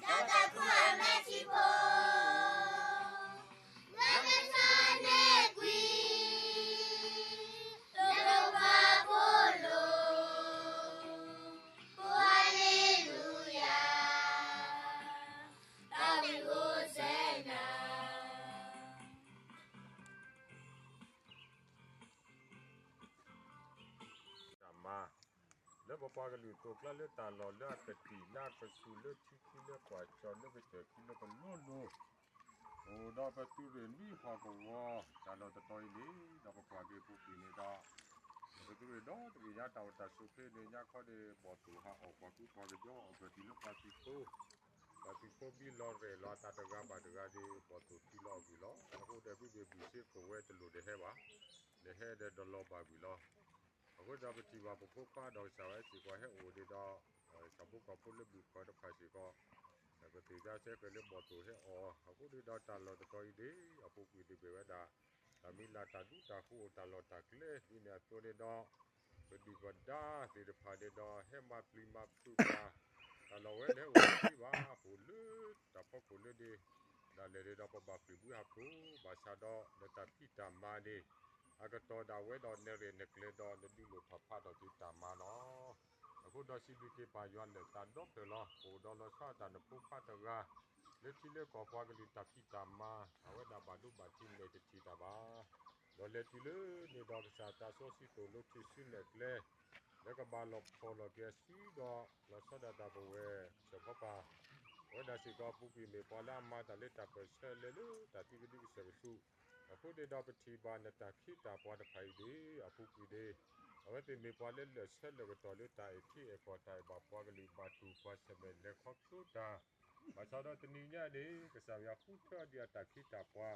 တၢ်သးခုအမဲာ်ထံဖိ, မ့ၢ်မ့ၢ်ထါန့ၢ်ကွံာ်, လၢပှၤဖိလိၤ, ဟ့ၣ်လ့လူယၤ, တၢ်ဝံဟိစဲနၤ. တၢ်မၤ လၢပပှၤကလုာ်သိးကျါလၢတၢ်လီၢ်လၢအကတံာ်လၢအကဆူးလၢထံခံလၢကွၢ်ကၠီလၢကစၢၢ်ခံလၢကလိလိၤ, အိၣ်ဒီးပသုးရ့ၣ်နွံဟီၣ်ကဝီၤ တၢ်လီၢ်တတီၤအံၤန့ၣ် ဒီးပကွၢ်က့ၤပူၤကွံာ်န့ၣ်ဒီး ပသုးရ့ၣ်ဒီတဘ့ၣ်ညါတၢ်အိၣ်တၢ်ဆိးခဲန့ၣ် ညါခီန့ၣ် ဘီၣ်သိၣ်ဟးအီၣ်ကွၢ်ကူပှၤကညီအီၣ်ကွၢ်တံၢ်လၢပှၤသုးဖိ ပှၤသုးဖိမံလီၤရဲၣ်လီၤအသးတဂၤဘၣ်တဂၤန့ၣ် ဘီၣ်သိၣ်ထံလီၤအဂ့ၢ်လီၤ. အဃိဒီး ဘုဘ့ၣ်ဘုၣ်စ့ခိၣ်ဝဲတလိၣ်ဒီးဟဲဘၣ်, ဒီးဟဲဒီးလီၤဘၣ်ဝံၤလီၤ. အဃိဒီးပထံၣ်ဘၣ်ပဖိခွါဒီးကစၢ်ဝဲစ့ၢ်ကီးဟဲအိၣ်န့ၣ်ဒီး ဆၣ်ဖိကီၢ်ဖိလၢဘုၣ်ခီတဖၣ်စ့ၢ်ကီး ပသ့ၣ်ညါစဲဃဲၤလၢဘီၣ်သိၣ်ဟဲအီၣ် အဃိန့ၣ်ဒီးတၢ်လီၢ်တတီၤအံၤန့ၣ် အပူၤကွံာ်တဘ့ၣ်ဝဲဒၣ် တၢ်မံၤလၢ်တၢ်ဒူတၢ်ဃိ တၢ်လီၢ်တၢ်ကျဲ ဒ်န့ၣ်အသိးန့ၣ်ဒီး ပဒုၣ်ပဒါသ့ၣ်တဖၣ်န့ၣ်ဒီး ဟဲမၤပျံၤမၤဖုးပှၤ တၢ်လီၢ်ဝဲန့ၣ်ဟဲအိၣ်တသ့ဘၣ် ပအိၣ်လၢတၢ်ဖီခိၣ်လၢန့ၣ် ဒၣ်လဲာ်န့ၣ်ဒီးပဘၣ်ပျံၤဘှံးဟးဖျိး ဘၣ်ဆၣ်ဒီးလၢတၢ်ဖံးတၢ်မၤန့ၣ် အကတီၢ်ဒၣ်ဝဲဒီးနရဲၣ်နကျဲၤဒီးနဒုးလိၣ်ထီၣ်ဖးထီၣ်က့ၤတၢ်မၤလီၤ. အဃိဒီးစံးဘျုးက့ၤပၢ်ယွၤလၢာ်သးဒီဖျၢၣ်လီၤ. ပအိၣ်ဒီးလီၤဆီဒၣ်တၢ်နဖိခွါတဂၤ လၢထံလၢကီၢ်ပှၤကလုာ်တၢ်ဖံးတၢ်မၤ အဝဲဒၣ်ဘၣ်ဒိဘၣ်ထံးမဲာ်တထံၣ်တၢ်ဘၣ် ဒီးလဲၤတုၤလၢန့ၣ်ဒီးကစၢ်တၢ်စီဆှံသိၣ်လိထံစုနဲၣ်ကျဲ လၢကဘၣ်လီၢ်ဖှီၣ်လီၢ်ကဲၤစုဒီး လီၤဆီဒၣ်တၢ်ပဝဲၢ်စၢၤဖီပၢ် အဝဲဒၣ်စ့ၢ်ကီးပူၤကွံာ်မ့ၢ်ပှၤလၢအမၤတၢ်လၢတၢ်ပၢၢ်ဆၢလဲၤလၢတၢ်သံကဒုကစၢၢ်ကဆူး အဃိန့ၣ်ဒီးပထံၣ်ဘၣ်နတၢ်ခ့တၢ်ပှၤတဖၣ်အံၤဒ်အပူၤကွံာ်ဒ် အဝဲသ့ၣ်မ့ၢ်ပှၤလၢလၢာ်ဆၢလၢာ်ကတီၢ်လၢတၢ်အဲၣ်ထံအဲၣ်ကီၢ်တၢ်အဲၣ်ဘၣ်ပှၤကလုာ်ဘၣ်တူၢ်ပှၤဆၢၣ်မဲာ်လဲၤခီဖျိတၢ် ဘၣ်ဆၣ်ဒီးတနံၤညါန့ၣ် ကစၢ်ယွၤဃုထၢအီၤဒ်အတၢ်ခ့တၢ်ပှၤ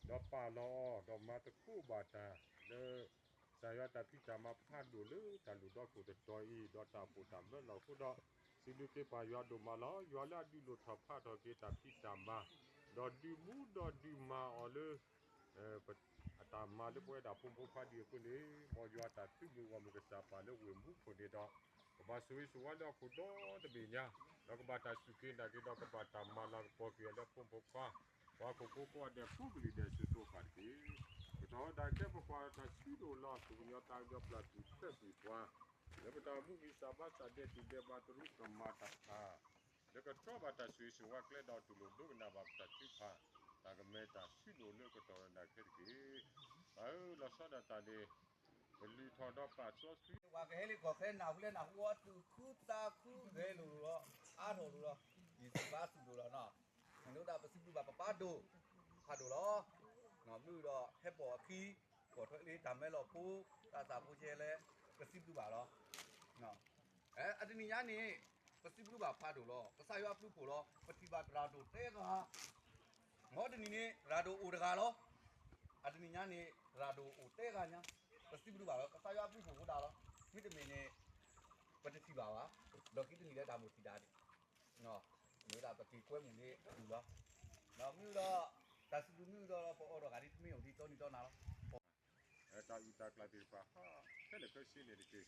ဒီးပာ်လီၤအီၤ ဒီးမၤသကိးဘၣ်တၢ်လၢ ကစၢ်ယွၤတၢ်ဖံးတၢ်မၤဖးဒိၣ်လၢတၢ်လုၢ်ဒီခိၣ်တတီၤအံၤ ဒီးတၢ်အိၣ်ဖှိၣ်တၢ်မၢလီၤအဃိဒီး စံးဘျုးက့ၤပၢ်ယွၤဒိၣ်မးလီၤ. ယွၤလၢအဒုးလိၢ်ထီၣ်ဖးထီၣ်က့ၤတၢ်ဖံးတၢ်မၤ ဒီးဒုးမူဒီးဒုးမၤအီၤလၢ အတၢ်မၤလၢပဝဲဒၣ်ဖိမုၣ်ဖိခွါဒ်အဃိန့ၣ် မ်ယွၤတၢ်သုးမုၢ်ဂီၢ်မုၢ်ကစၢ်ပာ်လၢဝ့ၢ်မူခိၣ်န့ၣ်ဒီး ကဘၣ်ဆိၣ်ဂ့ၤဆိၣ်ဝါလၢဟီၣ်ခိၣ်ဒီတဘ့ၣ်ညါ ဒီးကဘၣ်တၢ်စူၢ်က့ၤနာ်က့ၤဒီးကဘၣ်တၢ်မၤလၤကပီၤက့ၤအီၤလၢဖိမုၣ်ဖိခွါ ပှၤဟီၣ်ခိၣ်ဖိကိးဂၤဒဲးကိးကလုာ်ဒဲးစိၤစိၤဃၣ်ဃၣ်တက့ၢ်. ကတီၢ်ဝဲဒၣ်ခဲပကွၢ်တၢ်စုဒိၣ်လီၤ သူၣ်ကညီၤသးကညီၤပျၢ်သူၣ်ဖျဲးကွံာ်ပှၤ လၢပတၢ်အိၣ်မူဂံၢ်စၢ်ဘါစၢ်ဒဲးတူၢ်ဒဲးဘၣ်တရူးကမၣ်တၢ်ဖး လၢကတြီဘၣ်တၢ်ဆိၣ်ဂ့ၤဆိၣ်ဝါကျဲဒီးတူၢ်လိာ်ဒိကနၣ်ဘၣ်ပတၢ်ထုကဖၣ် တၢ်ကမၤတၢ်စုဒိၣ်လၢကတီၢ်ဝဲဒၣ်ခဲတက့ၢ်. ပၢ်ဧၢ လီၤဆီဒၣ်တၢ်န့ၣ် ပလုၢ်ထီၣ်ဒီးပာ်စီဆှံ ပှၤကဟဲလၢကီၢ်ခဲနၢ်ဟူလၢနၢ်ဟူအီၤ သူၣ်ခုသးခုဂဲၤလိာ်လိၤလီၤ အါထီၣ်လိၤလီၤ ယံာ်သူၣ်ဘါသူၣ်လိၤလီၤနီၤ နဒိၣ်ဒၣ်ပစံးဘျုးဘၣ်ပပၢ်ဒိၣ် ဖးဒိၣ်လီၤ မုၢ်ဒီးဟဲပိာ်အခံ ပိာ်ထွဲလၢတၢ်မဲလီၤဖိ တၢ်သးဖိဆဲလဲၣ် ပစံးဘျုးဘၣ်လီၤ အတနံၤညါန့ၣ် ပစံးဘျုးဘၣ်ဖးဒိၣ်လီၤ ကစၢ်ယွၤအဘျုးဖှိၣ်လီၤ ပထံၣ်ဘၣ်တရၣ်ဒိၣ်တဲဂၤ မ်တနံၤန့ၣ် ရၣ်ဒိၣ်အိၣ်တဂၤလီၤ အတနံၤညါန့ၣ် ရၣ်ဒိၣ်အိၣ်တဲဂၤညါ ပစံးဘျုးဘၣ်လီၤ ကစၢ်ယွၤအဘျုးဖှိၣ်အိၣ်ဒၣ်လီၤ မ့တမ့ၢ်န့ၣ် ပတထံၣ်ဘၣ်ဘၣ် ဒီးခံတနံၤလၢတၢ်မိၣ်ထံၣ်ဒၣ်န့ၣ် မ့ၢ်ဝဲဒၣ်ပက့ၤကွဲမုာ်လၢအပူၤလီၤ ဒီးမ့ၢ်ဒီး တၢ်စံးဘျုးမ့ၢ်ဒီးပအီၣ်ဒီးဂၤဒ်တမ့ၢ်အိၣ်ဒ်တီနံၤတီနၤလီၤ တၢ်အုၣ်တၢ်ကျၢ်သ့ၣ်တဖၣ် ခဲလၢာ်ခဲဆ့န့ၣ်တက့ၢ်.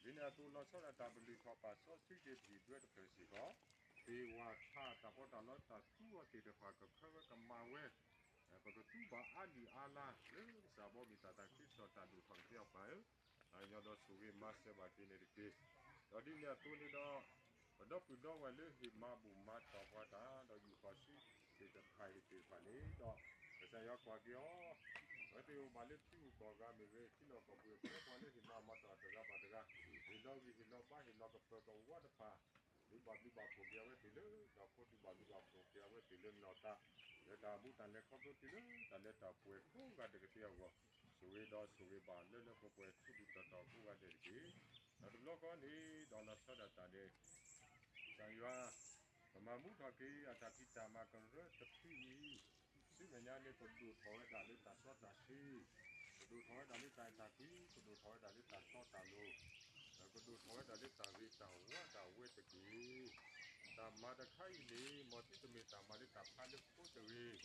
ဒ်န့ၣ်အသိးလီၤဆီဒၣ်တၢ်ပလုၢ်ထီၣ်ပာ်စီဆှံက့ၤပဟံၣ်ဒွဲတဖျၢၣ်စ့ၢ်ကီး သ့ၣ်ဝၣ်ထးတၢ်ပီးတၢ်လီတၢ်သူအီၤသ့ၣ်တဖၣ်ကခၢဝဲကမၤဝဲ ပကသူဘၣ်အါနံၣ်အါလါလၢကစၢ်ဘီမုၢ်တၢ်သးခုကစီၣ်တၢ်ဒိၣ်ထီၣ်ကသ့အီၤပၢ်ဧၢ တၢ်ညီဒီးဆိၣ်ဂ့ၤမၤစၢၤဘၣ်က့ၤန့ၣ်တက့ၢ်. ဒီးဒ်န့ၣ်အသိးန့ၣ်ဒီး ပဒီပုၢ်ဒီဝဲၢ်လၢဟ့ၣ်မၤဘူၣ်မၤတီၢ်ပှၤတၢ် ဒီးယူၢ်ဃီၤဆူသ့ၣ်တဖၣ်အံၤသ့ၣ်တဖၣ်န့ၣ်ဒီး ကစၢ်ယွၤကွၢ်က့ၤအီၤ အဝဲသ့ၣ်အိၣ်ဘၣ်လၢထံဂုၤကီၢ်ဂၤမ့ၢ်ဂ့ၤ ထံလီၢ်ကီၢ်ပူၤအံၤ ပှၤလၢဟ့ၣ်မၤမၤတီၢ်တဂၤဘၣ်တဂၤ ဟ့ၣ်လီၤဂံၢ်ဟ့ၣ်လီၤဘါ ဟ့ၣ်လီၤကပၢၤကဝါတဖၣ် ဒုးဘၣ်ဘျုးဘၣ်ဖှိၣ်က့ၤအဝဲသ့ၣ်လၢတၢ်ဖိ ဒုးဘၣ်ဘျုးဘၣ်ဖှိၣ်က့ၤအဝဲသ့ၣ်လၢနီၢ်သး လၢတၢ်မူတၢ်လဲၤခီဖျိတုၤလၢတၢ်လၢတၢ်ပှဲၤကိးဂၤဒဲးကသ့အဂီၢ် ဆိၣ်ဂ့ၤဒီးဆိၣ်ဂ့ၤဘၣ်လၢလၢပှဲၤပှဲၤထူထူတီတီကိးဂၤဒဲးတက့ၢ်. ဒီးတဘျီဃီန့ၣ် ဒီးလီၤဆီဒၣ်တၢ်န့ၣ် ကစၢ်ယွၤ ကမၤမူထီၣ်က့ၤအတၢ်ဖံးတၢ်မၤကရၢတဖုအံၤ ဆူမဲာ်ညါန့ၣ် ကဒိၣ်ထီၣ်ဝဲဒၣ်လၢတၢ်စီတၢ်ဆှံ ကဒိၣ်ထီၣ်ဝဲဒၣ်လၢတၢ်အဲၣ်တၢ်ကွံ ကဒိၣ်ထီၣ်ဝဲဒၣ်လၢတၢ်တီတၢ်လိၤ ကဒိၣ်ထီၣ်ဝဲဒၣ်လၢတၢ်ဂ့ၤတၢ်ဝါတၢ်ဝဲတက့ၢ်. တၢ်မၤတခါအံၤန့ၣ် မ်သုတမ့ၢ်တၢ်မၤလၢတၢ်ဖးလၢဖိတဂ့ၤ,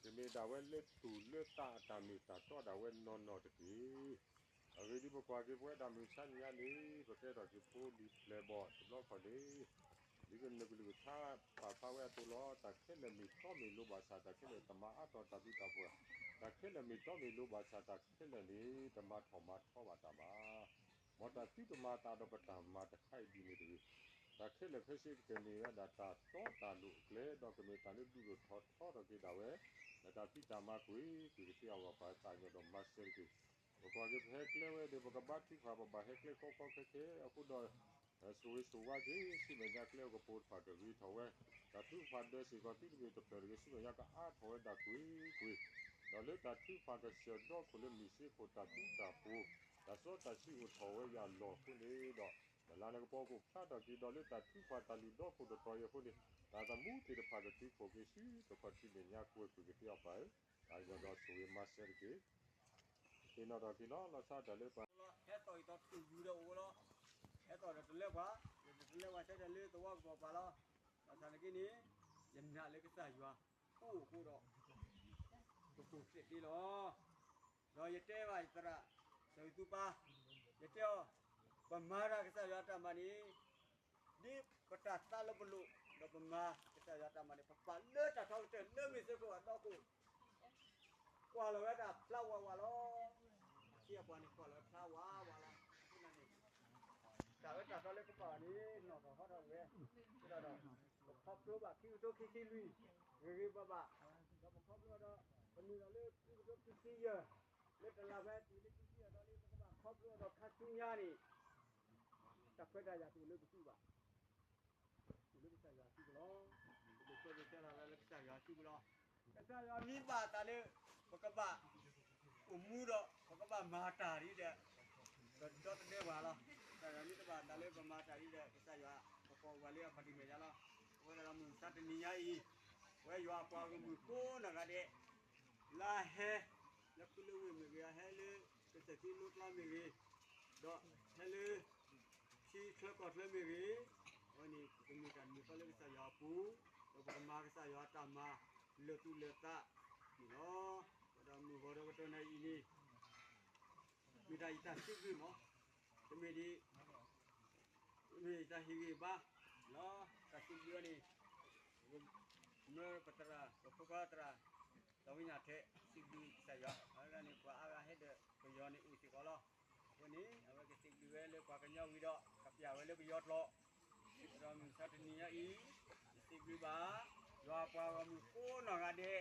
တမ့ၢ်ဒၣ်ဝဲလၢတူၢ်လၢသးအတၢ်မ့ၢ်တၢ်တီဒၣ်ဝဲနီၢ်နီၢ်တက့ၢ်. အဂ့ၢ်ဒ်ပကွၢ်က့ၤပဝဲဒၣ်မုၢ်ဆါညါန့ၣ် ပကဲထီၣ်က့ၤဖိလံၤပျဲၢ်ဘီၣ်တဘျီခီၣ်န့ၣ် ဒ်ကနၢ်ကလုၢ်ကထါပာ်ဖျါဝဲအသိးလီၤ. တၢ်ခဲလၢာ်မ့ၢ်တီမ့ၢ်လိၤဘၣ်ဆၣ် တၢ်ခဲလၢာ်တမၤအါထီၣ်တၢ်ဘျုးတၢ်ဖှိၣ်, တၢ်ခဲလၢာ်မ့ၢ်တီမ့ၢ်လိၤဘၣ်ဆၣ် တၢ်ခဲလၢာ်န့ၣ် တမၤထီၣ်မၤထီဘၣ်တၢ်ဘၣ်. မ်တၢ်သုတမၤအသးဒီးပတၢ်မၤတခါအံၤဒ်န့ၣ်တဂ့ၤ. တၢ်ခဲလၢာ်ခဲဆ့ကကန့ၢ်ဝဲဒၣ်တၢ်တီတၢ်လိၤအကျဲ ဒီးကမ့ၢ်တၢ်လၢဒုးလိၣ်ထီၣ်ထီထီၣ်က့ၤဒၣ်ဝဲ လၢတၢ်ဖံးတၢ်မၤကွံာ် ကွံာ်ကသ့အဂီၢ် ပသးကညီၤဒီးမၤစၢၤတက့ၢ်. ပကွၢ်က့ၤပဟဲကျဲဝဲဒီး ပကဘါထုကဖၣ် ပဘၣ်ဟဲကျဲကီကီခဲခဲအဃိဒီး ဆိၣ်ဂ့ၤဆိၣ်ဝါက့ၤ ဆူမဲာ်ညါကျဲအကပိာ်တဖၣ်ကဂ့ၤထီၣ်ဝဲ, တၢ်ထုကဖၣ်ဒၢးစ့ၢ်ကီးသုတမ့ၢ်တဖျၢၣ်တဂ့ၤ ဆူမဲာ်ညါကအါထီၣ်ဝဲဒၣ်ကွ့ၢ်ကွ့ၢ်, ဒီးလၢတၢ်ထုကဖၣ်ကစၢၢ်ဒီခိၣ်လၢမုၢ်စ့ခိၣ်တၢ်ဘျုးတၢ်ဖှိၣ် တၢ်စီတၢ်ဆှံအိၣ်ထီၣ်ဝဲယၤလီၢ်အဃိန့ၣ်ဒီး နလၤနကပီၤကအိၣ်ဖျါထီၣ်က့ၤဒီးလၢတၢ်ထုကဖၣ်တၢ်လုၢ်ဒီခိၣ်တတီၤအံၤအဃိန့ၣ် တၢ်သမူသ့ၣ်တဖၣ်ကတုၤဖှိၣ်က့ၤဆူတခီၣ်ထံးမဲာ်ညါကွ့ၢ်ကွ့ၢ်ကသ့အီၤပၢ်ဧၢ, တၢ်ကညီၤဒီးဆိၣ်ဂ့ၤမၤစၢၤတက့ၢ်. သ့ၣ်နီၣ်ထီၣ်က့ၤလီၤ လီၤဆီဒၣ်တၢ်လၢပှၤ ဟဲသီၣ်အံၤသီတူၢ်ယူၤဒီးအိၣ်လီၤ, ဟဲသီၣ်ဒီးတလၢပှၤ, ယတလၢပှၤဆၢထၢၣ်လၢသဝီကပီၤပၤလီၤ. ဘၣ်ဆၣ်နာ်က့န့ၣ် ယနာ်လၢကစၢ်ယွၤအိၣ်အဃိဒီး ကပိာ်ကျဲသ့လီၤ. ဒီးယတဲဘၣ်ယသရၣ် စီၤယသူပၢ်, ယတဲအီၤ, ပမၤတၢ်ကစၢ်ယွၤတၢ်မၤန့ၣ် ဒ်ပတၢ်သးလၢပလိာ် ဒီးပမၤကစၢ်ယွၤတၢ်မၤန့ၣ် ပပာ်လၢတၢ်ထီကတၢၢ်လၢမုၢ်စ့ၢ်ကီးအဒီခိၣ် ကွၢ်လီၤဝဲဒၣ်ဖျါဝးဝးလီၤ. အပှၤန့ၣ်ကွၢ်လီၤဖျါဝးဝးလီၤ. အဃိန့ၣ် တၢ်အၢတၢ်သီလၢကဘၣ်အီၤန့ၣ် နီၢ်ထီၣ်ဟီထီၣ်ဝဲ, အဃိဒီး ပခီဖျိဘၣ်ခံကထိခံဆံလွံၢ် ဂ့ၤဂ့ၤဘၣ်ဘၣ်, ဒီးပခီဖျိဒီး ပနုာ်လီၤလၢခံကထိခံဆံယဲၢ် လၢတလါဖဲတုၤလၢခံဆံယဲၢ်သီလၢ ပကဘၣ်ခီဖျိဒီးခါဆူညါန့ၣ် တၢ်ခွဲးတၢ်ယာ်တအိၣ်လၢပစုဘၣ် အိၣ်လၢကစၢ်ယွၤအစုပူၤလီၤ. ပဒိးခွဲးဒိးဆါတၢ်လၢကစၢ်ယွၤအစုပူၤလီၤ. ကစၢ်ယွၤမ့ၢ်ဘၣ်သးလၢ ပကဘၣ်အိၣ်မူဒီး ပကဘၣ်မၤတၢ်ဒ်ဒီး ကဒီသဒၢပှၤလီၤ. ကစၢ်ယွၤမ့ၢ်တဘၣ်သးလၢပမၤတၢ်ဒ်ဒီး ကစၢ်ယွၤကကိးပှၤလၢအခီၣ်ထံးမဲာ်ညါလီၤ. အဝဲဒၣ်ဒီးမုၢ်မဆါတနံၤညါအံၤ ပဝဲယွၤအပှၤဂီၢ်မုၢ်ကိးနီၢ်ဂၤဒဲး လၢအဟဲ လၢခူလၢဝ့ၢ်မ့ၢ်ဂ့ၤ, အဟဲလၢကစၢၢ်ခ့လိကျါမ့ၢ်ဂ့ၤ, ဒီးဟဲလၢ ထံချၢကီၢ်ချၢမ့ၢ်ဂ့ၤ, အဝဲန့ၣ် ပကမ့ၢ်တၢ်နုာ်သီလၢကစၢ်ယွၤအပူၤ, ဒီးပကမၤကစၢ်ယွၤအတၢ်မၤလၢာ်သူၣ်လၢာ်သးန့ၣ်လီၤ. ဒီးမုၢ်ဂီၤဒီးကတီၢ်နံၤအံၤန့ၣ် မ့ၢ်တၢ်ယတၢ်စံးဘျုးမး, တမ့ၢ်ဒ် မ့ၢ်တၢ်ဟ့ၣ်ဂံၢ်ဘါလီၤ. တၢ်စံးဘျုးအီၤန့ၣ် မၢပသရၣ် ပဖိခွါသရၣ် ဒီးဝိညာဉ်ထဲ စံးဘျုးကစၢ်ယွၤ, အဝဲဒၣ်န့ၣ် ပှၤအါဂၤဟဲဒီးပယီၤန့ၣ်အိၣ်စ့ၢ်ကီးလီၤ. အဃိန့ၣ် အဝဲကစံးဘျုးဝဲလၢပှၤကညီဝံၤဒီး ကပျၢ်ဝဲလၢပယီၤကျိာ်, ဒီးမုၢ်မဆါတနံၤညါအံၤ ယစံးဘျုးဘၣ် ယွၤအပှၤဂီၢ်မုၢ်ကိးနီၢ်ဂၤဒဲး,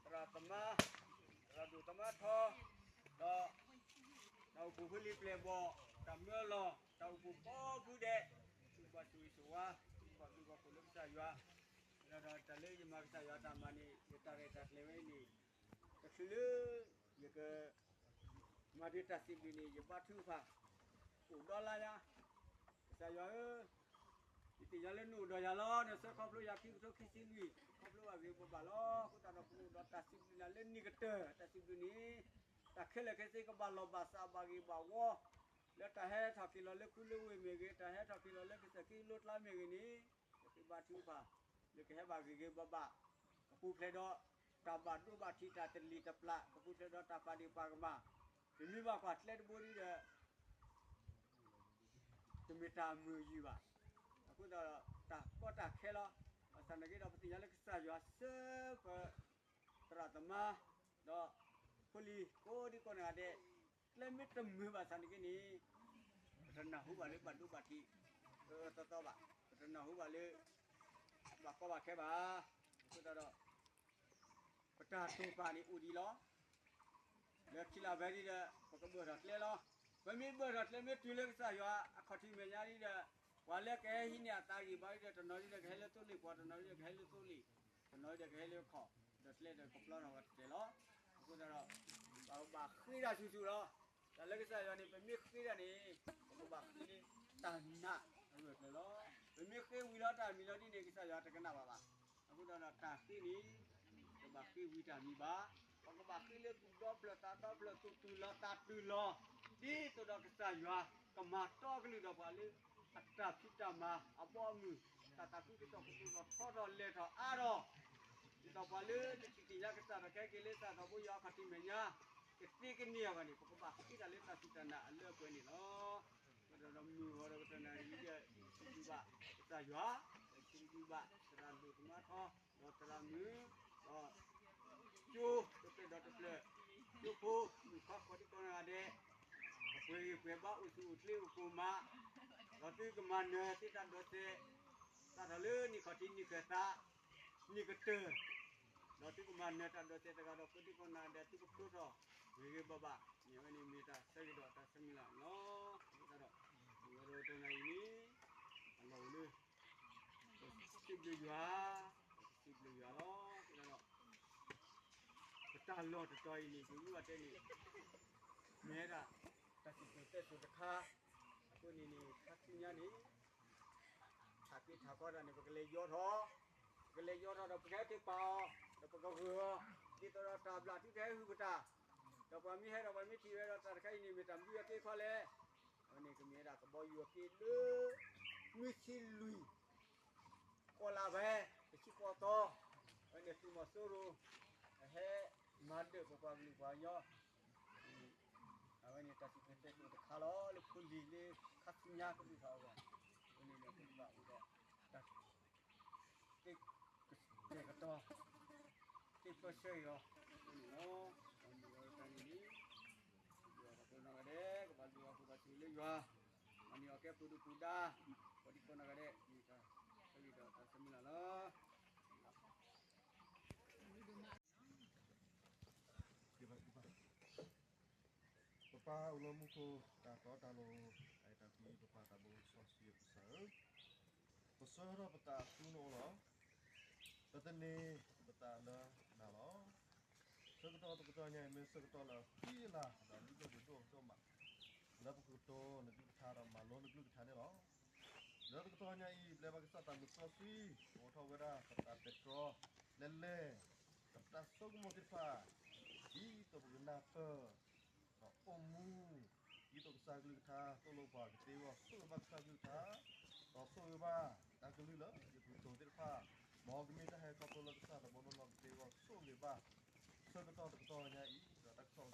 သရၣ်သမါ, သရၣ်ဒိၣ်သမါထီ, ဒီး တၢ်အိၣ်ဖှိၣ်ဖိလံၤပျဲၢ်ဘီၣ်, တၢ်မၢလီၤ, တၢ်အိၣ်ဖှိၣ်ကိးဖုဒဲး, သုကဘၣ်ဆိၣ်ဂ့ၤဆိၣ်ဝါ, သုကဘၣ်ဘျုးဘၣ်ဖှိၣ်လၢကစၢ်ယွၤ, ဒီးတၢ်လၢယမၤကစၢ်ယွၤတၢ်မၤန့ၣ် ယတၢ်ရဲၣ်တၢ်ကျဲၤဝဲအံၤန့ၣ် တချုးလၢ ယက မၤဒုးတၢ်စံးဘျုးန့ၣ် ယဘါထုကဖၣ် အိၣ်ဒီးလါညါ, ကစၢ်ယွၤဧၢ, ယသ့ၣ်ညါလၢနအိၣ်ဒီးယၤလီၤ. နဆှၢခီဖျိယၤခံကထိခံဆံလွံၢ်, ခီဖျိဘၣ်ဂ့ၤဘၣ်ဘၣ်လီၤ. အဃိသတးဒီး ပအိၣ်ဒီးတၢ်စံးဘျုးနၤလၢနံၣ်ကတၢၢ်, တၢ်စံးဘျုးန့ၣ် တၢ်ခဲလၢာ်ခဲဆ့ကဘၣ်လီၤဘၣ်စးဘၣ်ဂ့ၤဘၣ်ဝီ, လၢတၢ်ဟဲထီၣ်က့ၤလီၤလၢခူလၢဝ့ၢ်မ့ၢ်ဂ့ၤ, တၢ်ဟဲထီၣ်က့ၤလီၤလၢကစၢၢ်ခ့လိကျါမ့ၢ်ဂ့ၤန့ၣ်, ယဃ့ဘါထုကဖၣ် လၢကဟဲဘၣ်ဂ့ၤဂ့ၤဘၣ်ဘၣ်, ကပူၤဖျဲးဒီး တၢ်ဘၣ်ဒိဘၣ်ထံး တၢ်တလံၤတပျၢ်, ကပူၤဖျဲးဒီးတၢ်ပာ်ဒ့ၣ်ပာ်ကမၣ်, ပမ့ၢ်ဘၣ်ကွၢ်ကျဲတဘိဒီး တမ့ၢ်တၢ်မုာ်ယုာ်ဘၣ်. အဃိသတးဒီး တၢ်ကီတၢ်ခဲလီၤ. ဘၣ်ဆၣ်သနာ်က့ဒီး ပသ့ၣ်ညါလၢကစၢ်ယွၤစၢၤပသရၣ်သမါ ဒီးဖိလံၤကိးဒံကိးနီၢ်ဂၤဒဲး, ကျဲမ့ၢ်တမုာ်ဘၣ်ဆၣ်သနာ်က့န့ၣ် ပတနၢ်ဟူဘၣ်လၢဘၣ်ဒိဘၣ်ထံး အၢအၢသီသီဘၣ်, ပတနၢ်ဟူဘၣ်လၢ ဘၣ်ကီဘၣ်ခဲဘၣ်. အဃိသတးဒီး ပတၢ်တိာ်ပာ်န့ၣ်အိၣ်ဒံးလီၤ. လၢခံလၢ်ဘဲဒ်ဒီး ပကဘၢၣ်ထီၣ်ကျဲလီၤ. ပမ့ၢ်ဘၢၣ်ထီၣ်ကျဲ မ့ၢ်တုၤလၢကစၢ်ယွၤအခီၣ်ထံးမဲာ်ညါဒ်ဒီး ပှၤလၢကဟဲဟံးန့ၢ်အသးဂံၢ်ဘါဒ်ဒီး တနီၤဒ်ဒီးကဟဲလၢသိလ့ၣ်ပှၤ, တနီၤဒ်ဒီးကဟဲလၢသိလ့ၣ်, တနီၤဒ်ဒီးကဟဲလၢခီၣ်, ဒီးကျဲဒီးကပျီထီၣ်ဝဲတတဲာ်လီၤ. အဃိသတးဒီး ပဘၣ်ဃ့တၢ်ဆူၣ်ဆူၣ်လီၤ. တၢ်လၢကစၢ်ယွၤန့ၣ် ပမ့ၢ်ဃ့တၢ်န့ၣ် ပကဘၣ်ဃ့လၢတၢ်နာ်အဂၢၢ်အကျၢၤလီၤ. ပမ့ၢ်ဃ့ဝံၤလီၤတၢ်မံၤလီၤဒ်န့ၣ် ကစၢ်ယွၤတကနၣ်ဘၣ်ဘၣ်. အဃိသတးဒီးတၢ်ဃ့န့ၣ် တဘၣ်ဃ့ဝံၤတၢ်မံၤဘၣ်. ပကဘၣ်ဃ့လၢသူၣ်ဒီဖျၢၣ်သးဒီဖျၢၣ် သူၣ်တုၤလီၤသးတုၤလီၤ, ဒ်သိးဒီးကစၢ်ယွၤ ကမၤတီကလုၢ်ဒီးပှၤလၢအတၢ်ဖံးတၢ်မၤအဘီအမုၢ်, တၢ်သးခုကစီၣ်ကတိၤထီၣ်ထီထီၣ်လဲၢ်ထီၣ်အါထီၣ်, ဒ်သိးပှၤလၢတထံၣ်သ့ၣ်ညါကစၢ်ဒီးကဟဲက့ၤလၢကစၢ်သးဘိယွၤအခီၣ်ထံးမဲာ်ညါ ကသ့ကန့ၢ်အဂီၢ်န့ၣ် ပကဘၣ်ဃ့တၢ်လၢတၢ်စူၢ်တၢ်နာ်အလၢအပှဲၤန့ၣ်လီၤ. အဃိသတးဒီးမုၢ်ဂီၤဒီးကတီၢ်နံၤအံၤဒီး စံးဘျုးဘၣ်ကစၢ်ယွၤ, စံးဘျုးဘၣ်သရၣ်ဒိၣ်သမါထီ ဒီးသရၣ်မုၣ်, ဒီး ကၠိတဖျၢၣ်ဒီးတဖျၢၣ်, ကၠိဖိမုၣ်ခွါကိးဒံကိးနီၢ်ဂၤဒဲး, အပှဲၤဂံၢ်ပှဲၤဘါအိၣ်ဆူၣ်အိၣ်ချ့အိၣ်ကိၢ်မး, ဒီးသုကမၤနၢၤသ့တၢ်ဒိးစဲး, စးထီၣ်လၢနံၣ်ခီၣ်ထံးနံၣ်ခၢၣ်သး, နံၣ်ကတၢၢ်, ဒီးသုကမၤနၢၤတၢ်ဒိးစဲးတဂၤဒီးကိးဒံကိးနီၢ်ဂၤဒဲး သုကဖျိထီၣ်ဂ့ၤဂ့ၤဘၣ်ဘၣ်န့ၣ် အဝဲန့ၣ်မ့ၢ်တၢ်ဆၢဂ့ၤဒီးတၢ်ဆၢမုၢ်လၢ်န့ၣ်လီၤ. အဃိသတးဒီး မုၢ်ဂီၤဒီးကတီၢ်နံၤအံၤန့ၣ် အလီၢ်အိၣ်လၢ ပစံးဘျုးယွၤ, ပစံးဘျုးယွၤလီၤ. အဃိသတးဒီး ပတၢ်လီၢ်တတီၤအံၤန့ၣ် ပမ့ၢ်ဘၣ်တဲန့ၣ် မ့ၢ်ဝဲဒၣ် တၢ်စံၣ်စိၤတဲစိၤတခါ, အဃိန့ၣ်န့ၣ် ခါဆူညါန့ၣ် ထးက့ထးကီတၢ်န့ၣ် ပကလဲၤယီထီၣ်, ပကလဲၤယီထီၣ်ဒီးပကဟဲက့ၤပာ်အီၤ, ဒီးပကဂၢၢ်အီၤ, ဒ်သိးဒီးတၢ်ဘျၣ်သုတဟဲဟုၣ်ပတၢ်, ဒီးပှၤမ့ၢ်ဟဲဒီးပှၤမ့ၢ်ထံၣ်ဝဲဒီးတၢ်တခါအံၤန့ၣ် မ့ၢ်တၢ်မုာ်အက့အခီလဲၣ်, အဝဲန့ၣ်ကမ့ၢ်ဝဲဒၣ်ကဘီယူၤအက့လၢ နွံဆံလွံၢ် ကီၢ်လါဖဲ တဆံဃိးသီ, အဝဲန့ၣ်သုးမီၤစိရိၤ အဟဲမၤဒၢၣ်ပပှၤကလုာ်ပှၤကညီ, အဝဲန့ၣ်တၢ်စံၣ်စိၤတဲစိၤတခါလီၤ လၢဖိလံၤလၢခါဆူညါကဒုးထီၣ်အဂီၢ်, အဝဲန့ၣ်ဒီးသုကဘၣ်အိၣ်ဒီးတၢ် သ့ကတဲာ်ကတီၤ, သ့ပၢဆှၢအီၤန့ၣ်လီၤ. ဒီးမုၢ်ဂီၤတနံၤန့ၣ် ဒ်သိးဒီး လၢယွၤ, မၤန့ၢ်အီၤကဲပူၤဒုပူၤဒါ, ကိးဒံကိးနီၢ်ဂၤဒဲး, မ့ၢ်တၢ်ဆၢဂ့ၤဒီးတၢ်ဆၢမုၢ်လၢ်လီၤ. ပပၢ်အိၣ်လၢမူခိၣ် တၢ်တီတၢ်လိၤ အတၢ်ဖံးပပၢ်တၢ်ဘိစီဆှံပကစၢ်ဧၢ, ပဆၢထီၣ်ပသးဆူနအိၣ်လီၤ. ပသန့ၤပသးလၢနၤလီၤ. ဆၢကတီၢ်တကတီၢ်ညါအံၤ မ့ၢ်ဆၢကတီၢ်လၢအဃံအလၤ ဒီးလုၢ်ဒိၣ်ပှ့ၤဒိၣ်ဒိၣ်မး လၢပကတိၤနကလုၢ်ကထါဒီးမၤလိနကလုၢ်ကထါန့ၣ်လီၤ. လၢတကတီၢ်ညါအံၤ ပျဲဘၣ်ကစၢ်တၢ်မုာ်စီဆှံ အိးထီၣ်ဝဲဒၣ်ပသးပဲတြီ လဲလဲၣ် ဒီးပတၢ်ဆိကမိၣ်သ့ၣ်တဖၣ် ဒ်သိးပကနၢ်ပၢၢ် ဒီးအိၣ်မူ ဒ်သိးကစၢ်ကလုၢ်ကထါ သိၣ်လိပှၤကသ့အဂီၢ် ဆိၣ်ဂ့ၤဘၣ်ကစၢ်ကလုၢ်ကထါ ဒီးဆိၣ်ဂ့ၤဘၣ်တၢ်ကလုၢ်လၢယကတိၤသ့ၣ်တဖၣ်, မ်ကမ့ၢ်တၢ်ဟဲခီဖျိလၢကစၢ်တဘီနီၢ်နီၢ်ကသ့အဂီၢ် ဆိၣ်ဂ့ၤဘၣ် ဆၢကတီၢ်တကတီၢ်ညါအံၤ ဒီးတၢ်ကစီၣ်ကစီၣ်ထီၣ်သ့ၣ်တဖၣ်တက့ၢ် လၢခရံာ်ဖိကစၢ်လၢပှၤဖိ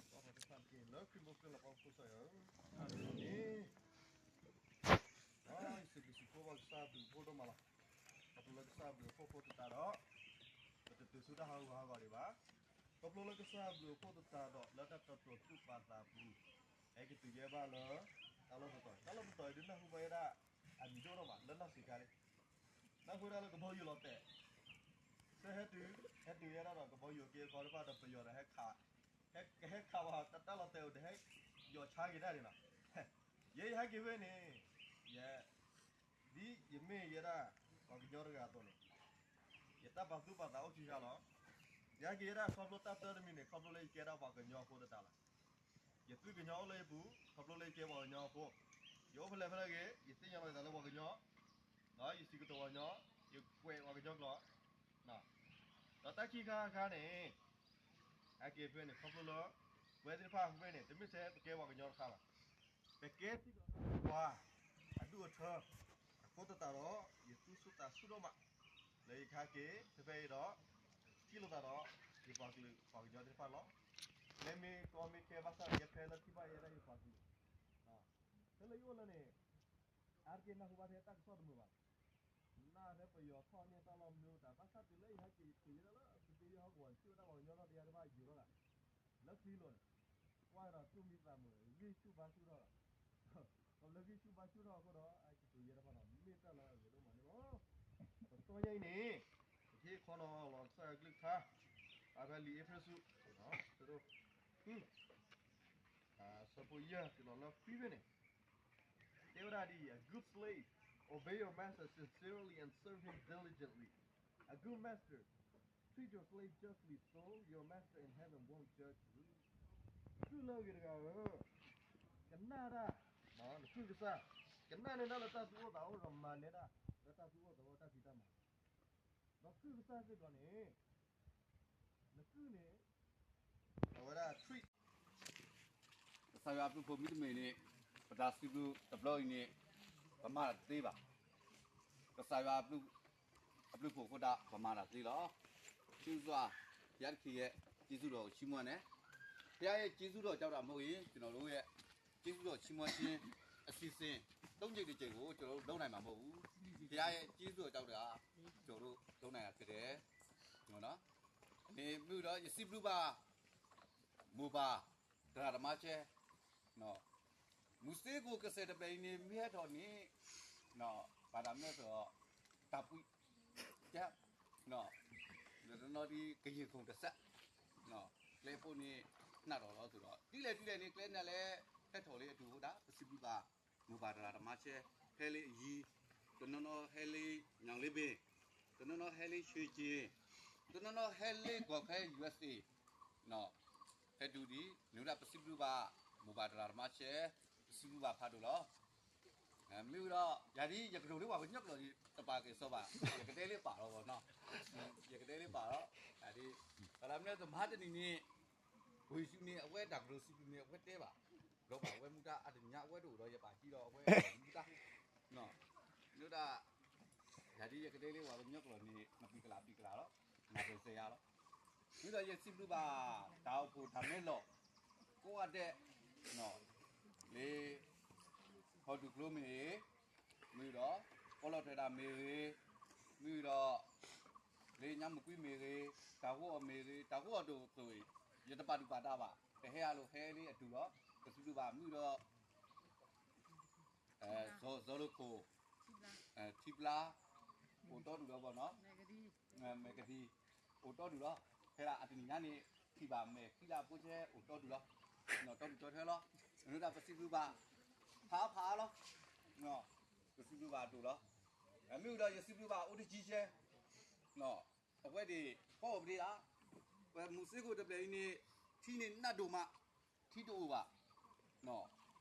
စီၤယၤဧၢ, အၤမ့ၣ်. ယစံးဘျုးစံးဖှိၣ်ဘၣ်ကစၢ်ဘျုးဖှိၣ်ဒိၣ်မးလီၤ. ခီဖျိလၢကစၢ်ဘျုးဖှိၣ်ဖိသတးဒီး ပတတုၤဆူတၢ်ဟးဂူာ်ဟးဂီၤဒံးဘၣ်. ခီဖျိလၢကစၢ်ဘျုးဖှိၣ်သတးဒီး လၢတၢ်တတီၤသူၣ်ပာ်သးပူၤ ဟဲက့ၤတုၤယဲဘၣ်လၢ တၢ်လီၢ်တတီၤ, တၢ်လီၢ်တတီၤအံၤဒုးနၢ်ဟူဘၣ်ဝဲဒၣ် အမံၤဒိၣ်ထီၣ်ဘၣ် လၢနီၢ်စံးခါလံ. နၢ်ဟူဝဲဒၣ်လၢကဘီယူၤလီၤတဲာ် ဆၢဟဲတုၤ, ဟဲတုၤယဲဒၣ်ဒီးကဘီယူၤက့ၤအခီတဖၣ်ဒီးပယီၤဒီးဟဲခး, ဟဲ, ကဟဲခးဝဲတၢ်လီၤတဲာ်အိၣ်ဒီးဟဲ ယီၤဆါက့ၤဒၣ်န့ၣ်လီၤ. ယဲယဟဲက့ၤဖဲန့ၣ် ယဲ, ဒ်ယမ့ၢ်ယဲဒၣ် ပှၤကညီတဂၤအသိးန့ၣ် ယတၢ်ပာ်သူၣ်ပာ်သးအိၣ်ခံခါလီၤ. ယဟဲက့ၤယဲဒၣ်ခီဖျိတၢ်သၢတမံၤန့ၣ် ခီဖျိလၢယကဲဒၣ်ပှၤကညီအဃိသတးလီၤ. ယသွံၣ်ကညီအိၣ်လၢယပူၤ ခီဖျိလၢယကဲပှၤကညီအဃိ, ယအိၣ်ဖဲလဲၣ်ဖဲလဲၣ်ဂ့ၤ ယသ့ၣ်ညါလီၤယသးလၢပှၤကညီ, ဒီးယစံးကတိၤပှၤကညီ, ယကွဲးပှၤကညီကျိာ်, ဒီးတၢ်ခံခါခါန့ၣ် ဟဲက့ၤဖဲန့ၣ် ခီဖျိလၢ ပဝဲသ့ၣ်တဖၣ်ဖဲန့ၣ် တမ့ၢ်ထဲပကဲပှၤကညီတခါဘၣ်. ပကဲစ့ၢ်ကီးပှၤအဒူၣ်အထၢ အဃိသတးဒီး ယသူၣ်ဆူၣ်သးဆူၣ်ဒိၣ်မး လၢယကဟဲက့ၤဖဲဖဲအံၤဒီး ထံၣ်လိာ်သးဒီး ယပှၤကလုာ်ပှၤကညီသ့ၣ်တဖၣ်လီၤ. လၢမ့ၢ်ကီမ့ၢ်ခဲဘၣ်ဆၣ် ယဖဲလၢထံၣ်ဘၣ်ယဲဒၣ်ယပှၤကလုာ် ဖဲလၢယအိၣ်လၢန့ၣ် အါတက့ၢ်နၢ်ဟူဘၣ်ထဲတၢ်ကစီၣ်တမုာ်ဘၣ်. နၢ်ထဲပယီၤထီၣ်န့ၢ်တၢ်လီၢ်မနုၤတၢ် ဘၣ်ဆၣ်တုၤလၢယဟဲက့ၤတုၤယဲဒၣ်လၢ ပသ့ယဲဟီၣ်ကဝီၤ ယထံၣ်ဝဲဒၣ်ပှၤကညီထီၣ်တယါတဘၣ်ယိၤထီၣ်ဂၤ လၢချံလိၤန့ၣ် ကွၢ်ဒီးသူၣ်မံသးမုာ် ဂံၢ်ဆူၣ်ဘါဆူၣ်ထီၣ်ဒီး ဒီးလၢဂံၢ်ဆူၣ်ဘါဆူၣ်ထီၣ်အဃိဒီး အက့ၤတုၤယဲတဖၣ်ဒီး မ့ၢ်တၢ်လၢအဂ့ၤဒိၣ်မးန့ၣ်လီၤ. တကတီၢ်ညါအံၤန့ၣ် ပကဟ့ၣ်ခီနီၤလီၤကစၢ်ယွၤကလုၢ်ကထါ အဖဲလံာ်အ့းဖ့းစူး ဆၢဒိၣ် အဆၢဖိယဲၢ်တုၤလီၤလၢခွံဖဲန့ၣ် တဲဝဲဒၣ်ဒ်အံၤ, A good slave, obey your master sincerely and serve him diligently. A good master, treat your slave justly, so your master in heaven won't judge you. ကုၢ်လၢအဂ့ၤတဂၤဧၢ, ကနၣ်တၢ်, နကုၢ်ကစၢ်, ကနၣ်န့ၢ်တၢ်လၢတၢ်သူၣ်အိၣ်သးအိၣ်ဒီးမၤလဲတၢ် လၢတၢ်သူၣ်အိၣ်သးအိၣ်တၢ်ဖံးတၢ်မၤ ဒီးကုၢ်ကစၢ်စ့ၢ်ကီးန့ၣ် နကုၢ်န့ၣ် အဝဲဒၣ် treat ကစၢ်ယွၤအဘျုးအဖှိၣ်မ့တမ့ၢ်န့ၣ် ပတၢ်စံးဘျုးတဘျီအံၤန့ၣ် ပမၤတသ့ဘၣ်. ကစၢ်ယွၤအဘျုးအဖှိၣ်အဃိဒၣ် ပမၤတၢ်သ့လီၤ. ဆူစွာ ဘုရားသခင်ရဲ့ ကျေးဇူးတော်ကို ချီးမွမ်းတယ်. ဘုရားရဲ့ ကျေးဇူးတော်ကြောင့်သာမဟုတ်ရင် ကျွန်တော်တို့ရဲ့ ကျေးဇူးတော်ချီးမွမ်းခြင်းအစီအစဉ် သုံးကြိမ်တစ်ကြိမ်ကို ကျွန်တော်တို့လုပ်နိုင်မှာမဟုတ်ဘူး. ဘုရားရဲ့ ကျေးဇူးတော်ကြောင့်သာ ကျွန်တော်တို့လုပ်နိုင်တာဖြစ်တယ်. နော်။ မ့ၢ်ဒီး ယစံးဘျုးဘၣ် မိၢ်ပၢ် သရၣ်သမါဆဲ မုၢ်စ့ၢ်ကီးကစဲးတပဲအံၤန့ၣ် မ့ၢ်ဟဲထီၣ်န့ၣ် ဘၣ်တၢ်မၢဒီး တၢ်ပှံၢ် ကဲ တနီၤဒ်ကယံာ်ခိၣ်တစဲး ကျဲဖိန့ၣ် နးထီၣ်လီၤသိးဒီး ဒ်လဲၣ်ဒ်လဲၣ်န့ၣ် ကျဲနးလဲၣ် ဟဲထီၣ်လၢအဒိၣ်အဃိဒၣ် ပစံးဘျုးဘၣ် မိၢ်ပၢ်သရၣ်သမါဆဲ ဟဲလၢအယံၤ တနီၤနီၤဟဲလၢညောင်လေးပင် တနီၤနီၤဟဲလၢရွှေကျင် တနီၤနီၤဟဲလၢကီၢ်ခဲ ယူအက်စ်အေ ဟဲတုၤဒံး မ့ၢ်ဝဲဒၣ်ပစံးဘျုးဘၣ် မိၢ်ပၢ်သရၣ်သမါဆဲ ပစံးဘျုးဘၣ်ဖးဒိၣ်လီၤ. မ့ၢ်ဝဲဒီး ယၤဒ်ယကတိၤလၢပှၤကညီကျိာ်ဒံး တပာ်က့ၤစီဘၣ် ယကတဲလၢပာ်လီၤဘၣ်နီၤ ယကတဲလၢပာ်လီၤ ယၤဒ် ပှၤလၢမ့ၢ်တမၤတနံၤန့ၣ် ဝ့ၢ်ဆူၣ်န့ၣ် အဝဲတၢ်ကတိၤစံးဘျုးန့ၣ် အဝဲတဲဘၣ် ဒီးဘၣ်ဝဲမူဒါအတညါ အဝဲတအိၣ်ဒီးယပာ်ကံလီၤ အဝဲမူဒါ မ့ၢ်ဝဲဒၣ် ယၤဒ်ယကတဲလၢပှၤကညီကျိာ်န့ၣ် နပံၤကလးပံၤကလးလီၤ နပစဲယါလီၤ. မ့ၢ်ဒီးယစံးဘျုးဘၣ် တၢ်အိၣ်ဖှိၣ်တၢ်မဲာ်လီၢ် ကိးဂၤဒဲး လၢ ဟီၣ်ဒူၣ်ကျိမ့ၢ်ဂ့ၤ မ့ၢ်ဒီး ပီလီၢ်တၢ်ဒၣ်မ့ၢ်ဂ့ၤ မ့ၢ်ဒီး လၢညါမုၢ်ကွံမ့ၢ်ဂ့ၤ တၢ်ဟိအီၤမ့ၢ်ဂ့ၤ တၢ်ဟိအီၤဒိၣ်ကျိၤအံၤ ယတပာ်ဒုၣ်ပာ်ဒါဘၣ် တဟဲအလိၤဟဲလၢအတုၤလီၤ ပစံးဘျုးဘၣ် မ့ၢ်ဒီး စီၤလိခိၣ်, ထံပျါ, အိၣ်တီဒူၣ်လီၤဘၣ်နီၤ, မဲာ်ကဒံ, အိၣ်တီဒူၣ်လီၤ, ဖဲဒၣ်အတနံၤညါန့ၣ် ထံၣ်ဘၣ်မဲာ်ခံလၢအဖိဆဲ အိၣ်တီဒူၣ်လီၤ, တီဒူၣ်တီထွဲလီၤ, အန့ၣ်ဒၣ်ပစံးဘျုးဘၣ်, ဖးဖးလီၤ, ပစံးဘျုးဘၣ်ဒိၣ်လီၤ, မ့ၢ်ဝံၤဒီးယစံးဘျုးဘၣ်အိၣ်တကံဆဲ အဝဲဒၣ် ဖီအီၤပဒ့ဧါ, ပမူစ့ခိၣ်တဘျဲၣ်အံၤန့ၣ် ထံန့ၣ်နးဒိၣ်မး, ထံတအိၣ်ဘၣ်,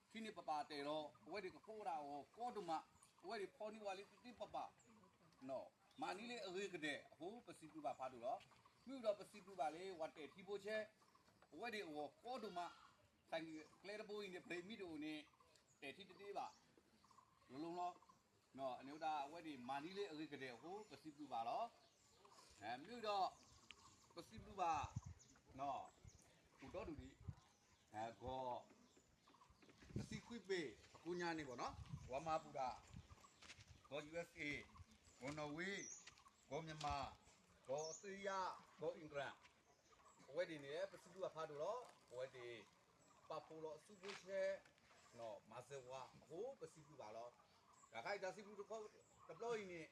ထံန့ၣ်ပပာ်တဲာ်လီၤ, အဝဲဒၣ်ကဖီဒၣ်အဂီၢ်ကီဒိၣ်မး, အဝဲဒၣ်ဖီန့ၢ်ဝဲလၢသ့သ့ပပာ်, မၤန့ၢ်လၢအဂ့ၤကဒဲးအဃိ ပစံးဘျုးဘၣ်ဖးဒိၣ်လီၤ, မ့ၢ်ဝံၤဒီးပစံးဘျုးဘၣ်လၢပှၤတဲာ်ထံဖိဆဲ, အဝဲဒၣ်အဂီၢ်ကီဒိၣ်မး, သးကံၢ်ကျဲတဘိအံၤန့ၣ် ပမ့ၢ်တအိၣ်န့ၣ် တဲာ်ထံတသ့ဘၣ်, လီၤလီၤလီၤ အန့ၣ်ဝဲဒၣ်အဝဲဒၣ်မၤန့ၢ်လၢအဂ့ၤကဒဲးအဃိ ပစံးဘျုးဘၣ်လီၤ, မ့ၢ်ဝံၤဒီး ပစံးဘျုးဘၣ် အိၣ်ဒီဒူၣ်ဒံး, ဂီၤ တဆံခွံဘ့ၣ်အကိးညါန့ၣ်ဘၣ်နီၤ, ပှၤမၤပူၤဒၣ် ကီၢ် ယူႇအၢၣ်စ့ၣ်, ကီၢ်နီၣ်ဝ့, ကီၢ်မၠၣ်မၣ်, ကီၢ်အီစထြ့လယါ, ကီၢ်အ့ၣ်ကရၣ်, အဝဲဒၣ်န့ၣ် ပစံးဘျုးဘၣ်ဖးဒိၣ်လီၤ, အဝဲသ့ၣ် ပာ်ဖှိၣ်လီၤအစုဖိဆဲ မၤစၢၤဝဲအဃိ ပစံးဘျုးဘၣ်လီၤ, တၢ်ခါအံၤတၢ်စံးဘျုးတဘျီအံၤန့ၣ်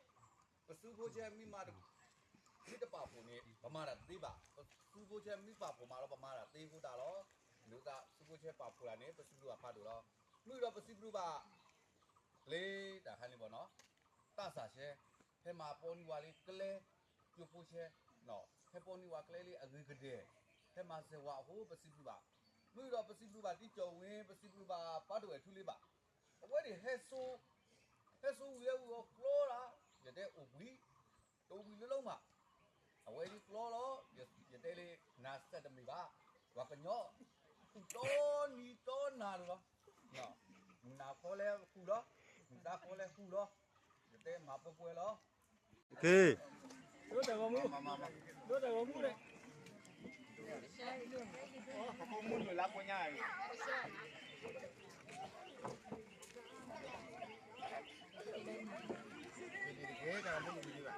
ပစုဖိဆဲမ့ၢ်မၤ မ့ၢ်တပာ်ဖှိၣ်န့ၣ် ပမၤတၢ်တသ့ဘၣ်, ပစုဖိဆဲမ့ၢ်ပာ်ဖှိၣ်မးလီၤ ပမၤတၢ်သ့အဃိသတးလီၤ, မ့ၢ်ဝဲဒၣ်စုဖိဆဲပာ်ဖှိၣ်တၢ်န့ၣ် ပစံးဘျုးဘၣ်ဖးဒိၣ်လီၤ, မ့ၢ်ဝံၤဒီးပစံးဘျုးဘၣ် လၢတၢ်ခါန့ၣ်ဘၣ်နီၤ, သးစၢ်ဆဲ ဟဲမၤပီန့ၢ်ဝဲလၢကျဲ ကၠိဖိဆဲ, ဟဲပီန့ၢ်ဝဲကျဲလၢအဂ့ၤကဒဲး, ဟဲမၤစၢၤဝဲအဃိပစံးဘျုးဘၣ်, မ့ၢ်ဝံၤဒီးပစံးဘျုးဘၣ်တံကၠီဝ့ ပစံးဘျုးဘၣ်ပၢ်ဒိၣ်ဝဲၢ်ထူလ့ဘၣ်, အဝဲဒၣ်ဟဲစိ ဟဲစိဝံၤလၢဝံၤအီၤကျီဒၣ်, ယတဲအိၣ်ဘှံး, တအိၣ်ဘှံးလၢလီၤမး, အဝဲဒၣ်ကျီလီၤ, ယတဲလၢ နၤစဲးတမ့ၢ်ဘၣ်, ပှၤကညီ ဃုာ်တီနံၤတီနၤလီၤ, မုၢ်နၤခီလဲၣ်ဃုာ်လီၤ, မုၢ်တၤခီလဲၣ်ဃုာ်လီၤ, ယတဲမၤပှဲၤပှဲၤလီၤ, ဒိတၢ်ဂီၤမူ, ဒိတၢ်ဂီၤမူန့ၣ် ဒိတၢ်ဂီၤမူနီၤ, ဒိတၢ်ဂီၤမူနီၤ, ဃုတဂ့ၤနီၤ, ဒိတၢ်ဂီၤမူနီၤ, မၤ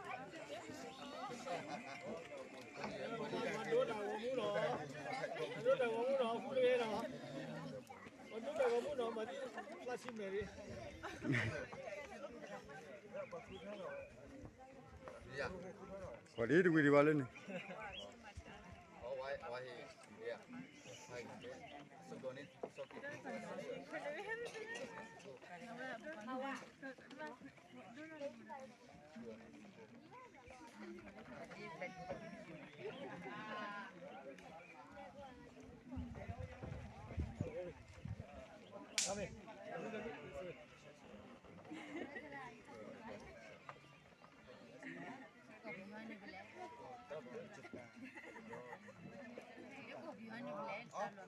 သံဖ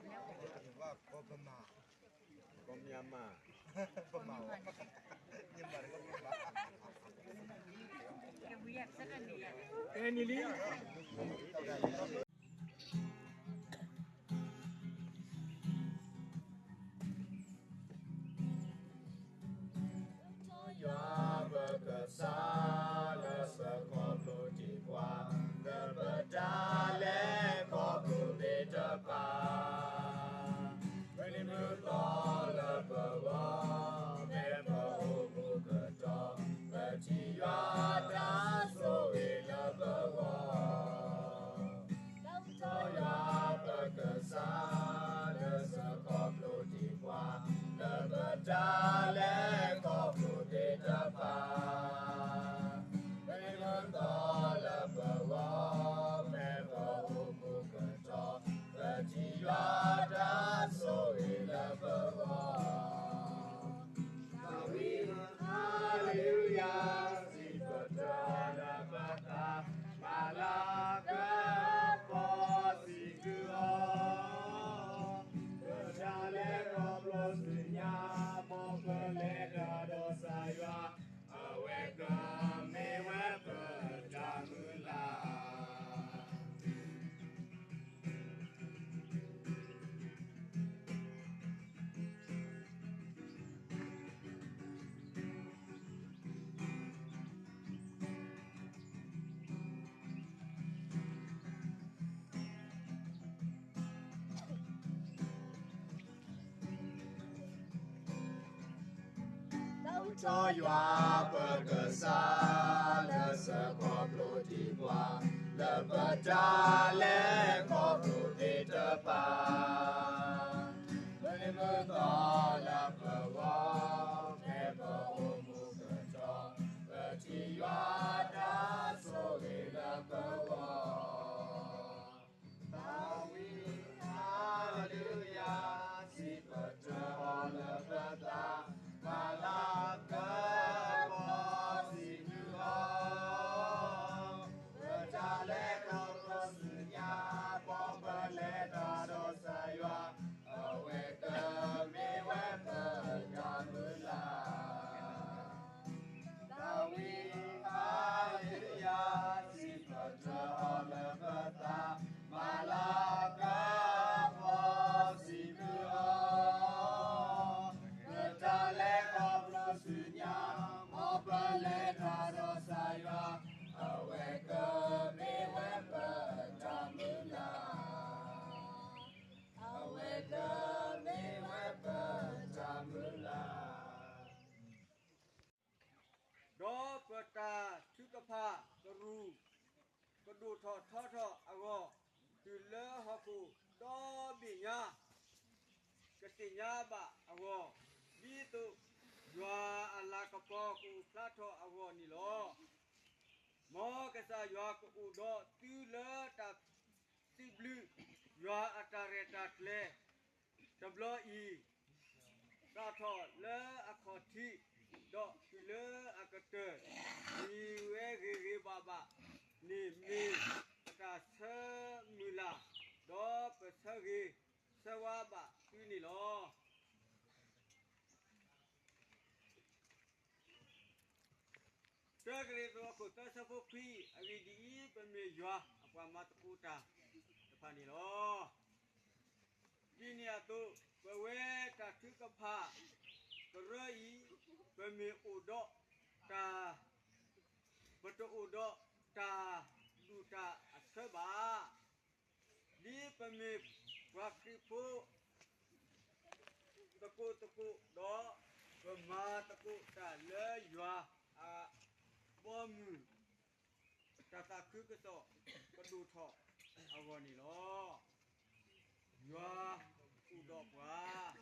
ျါဆံမဲာ်ရံ, ပှၤဒ်တဝံၤဒံးဘၣ်လၢန့ၣ် ကီၢ်ပမၤ, ကီၢ်မၠၣ်မၣ်, ပမၤ, မၠၣ်မၣ်တကီၢ်ပမၤ, ကဲနံၤလံ ယွၤပကစၢ်လၢပခီဖျိတ့ၢ်ပှၤ, လၢပတၢ်လဲၤခီဖျိသ့ၣ်တဖၣ်, မုၢ်နံၤမုၢ်သီလၢပဂီၢ်, ဖဲပအိၣ်မူကတီၢ်, ပထံၣ်ယွၤတၢ်ဆိၣ်ဂ့ၤလၢပဂီၢ် ဒီးယွၤပကစၢ်လၢစခီဖျိတ့ၢ်ပှၤ, လၢပတၢ်လဲၤခီဖျိသ့ၣ်တဖၣ်. ထီၣ်ယွၤပကစၢ်လၢဆၢခီဖျိဒံးပှၤ လၢပတၢ်လဲၤခီဖျိသ့ၣ်တဖၣ်, မုၢ်နံၤမုၢ်သီလၢပဂီၢ် ဖဲပအိၣ်မူကတီၢ် ပထံၣ်ယွၤတၢ်ဆိၣ်ဂ့ၤလၢပဂီၢ် သးဝံၣ် ဟါလ့လူယၤ, စံးပတြၢၤအီၤလၢပသး, မၤလၤကပီၤစံးဘျုးအီၤ, ပတၢ်လဲၤခီဖျိဆူညါ, ပီၢ်ပလဲၤတၢ်ဒီးစၢ်ယွၤ, အဝဲကမ့ၢ်ဝဲပတၢ်မုၢ်လၢ် သးဝံၣ် ဟါလ့လူယၤ, စံးပတြၢၤအီၤလၢပသး, မၤလၤကပီၤစံးဘျုးအီၤ, ပတၢ်လဲၤခီဖျိဆူညါ, ပီၢ်ပလဲၤတၢ်ဒီးစၢ်ယွၤ, အဝဲကမ့ၢ်ဝဲပတၢ်မုၢ်လၢ်, အဝဲကမ့ၢ်ဝဲပတၢ်မုၢ်လၢ် ဒီးပတၢ်ထုကဖၣ်ကရူၢ် ကဒိၣ်ထီၣ်ထီထီၣ်အဂီၢ်, တုၤလၢဟီၣ်ခိၣ်ဒီဘ့ၣ်ညါ ကသ့ၣ်ညါဘၣ်အဂီၢ်, ဒ်သိးယွၤအလၤကပီၤကအိၣ်ဖျါထီၣ်အဂီၢ်န့ၣ်လီၤ. မ်ကစၢ်ယွၤကအိၣ်ဒီးသုလၢတၢ် စံးဘျုးယွၤအတၢ်ရဲၣ်တၢ်ကျဲၤတဘျီအံၤ, စးထီၣ်လၢအခီၣ်ထံး, ဒီးတုၤလၢအကတၢၢ်, မ့ၢ်ဝဲဂ့ၤဂ့ၤဘၣ်ဘၣ်န့ၣ်မ့ၢ်ပတၢ်ဆၢမုၢ်လၢ်, ဒီးပဆၢဂ့ၤဆၢဝါဘၣ်သုန့ၣ်လီၤ. တၢကရံၣ်သူး အခိၣ်သၢ ဆၢဖိခွံ, အဂ့ၢ်ဒ်အံၤ, ပမ့ၢ်ယွၤအပှၤမၤသကိးတၢ်တဖၣ်န့ၣ်လီၤ. ဒ်န့ၣ်အသိး, ပဝဲတၢ်ထုကဖၣ်ကရၢအံၤ, ပမ့ၢ်အိၣ်ဒီးတၢ်, ပတအိၣ်ဒီးတၢ်ဒူၣ်တၢ်အဆၢဘၣ်. ဒ်ပမ့ၢ်ပှၤခရံာ်ဖိ သကိးသကိးဒီး, ပမၤသကိးတၢ်လၢယွၤအဘီအမုၢ်, တၢ်သးခုကစီၣ်ကဒိၣ်ထီၣ်အဂီၢ်န့ၣ်လီၤ. ယွၤအိၣ်ဒီးပှၤ,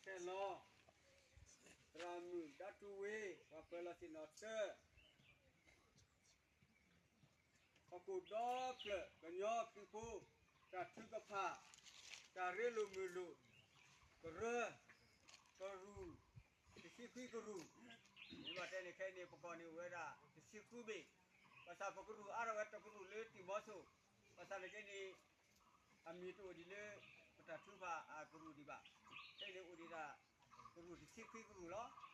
ခဲလီၤ, သရၣ်မုၣ်ဒါထူဝ့, ပှၤပၢၤလီၢ်ဆ့ၣ်နီၤတၢ ဟီၣ်ခိၣ်ဒီဖျၢၣ်ကညီခရံာ်ဖိ, တၢ်ထုကဖၣ်, တၢ်ရ့လိာ်မုာ်လိာ်, ကရၢ, ကရူၢ်, တဆံခွံကရူၢ်, မ့ၢ်ဘၣ်တဲန့ၣ်ခဲအံၤန့ၣ် ပကီၢ်န့ၣ်အိၣ်ဝဲဒၣ် တဆံဃုဘ့ၣ်, ဘၣ်ဆၣ်ပကရူၢ်အါထီၣ်ဝဲတကရူၢ်လၢတံၤမီၤစိၣ်, ဘၣ်ဆၣ်န့ၣ်က့န့ၣ် အမံၤတအိၣ်ဒံးလၢ ပတၢ်ထုကဖၣ်အကရူၢ်ဒံးဘၣ်, ခဲအံၤန့ၣ်အိၣ်ဒံးဒၣ် ကရူၢ်တဆံခွံကရူၢ်လီၤ.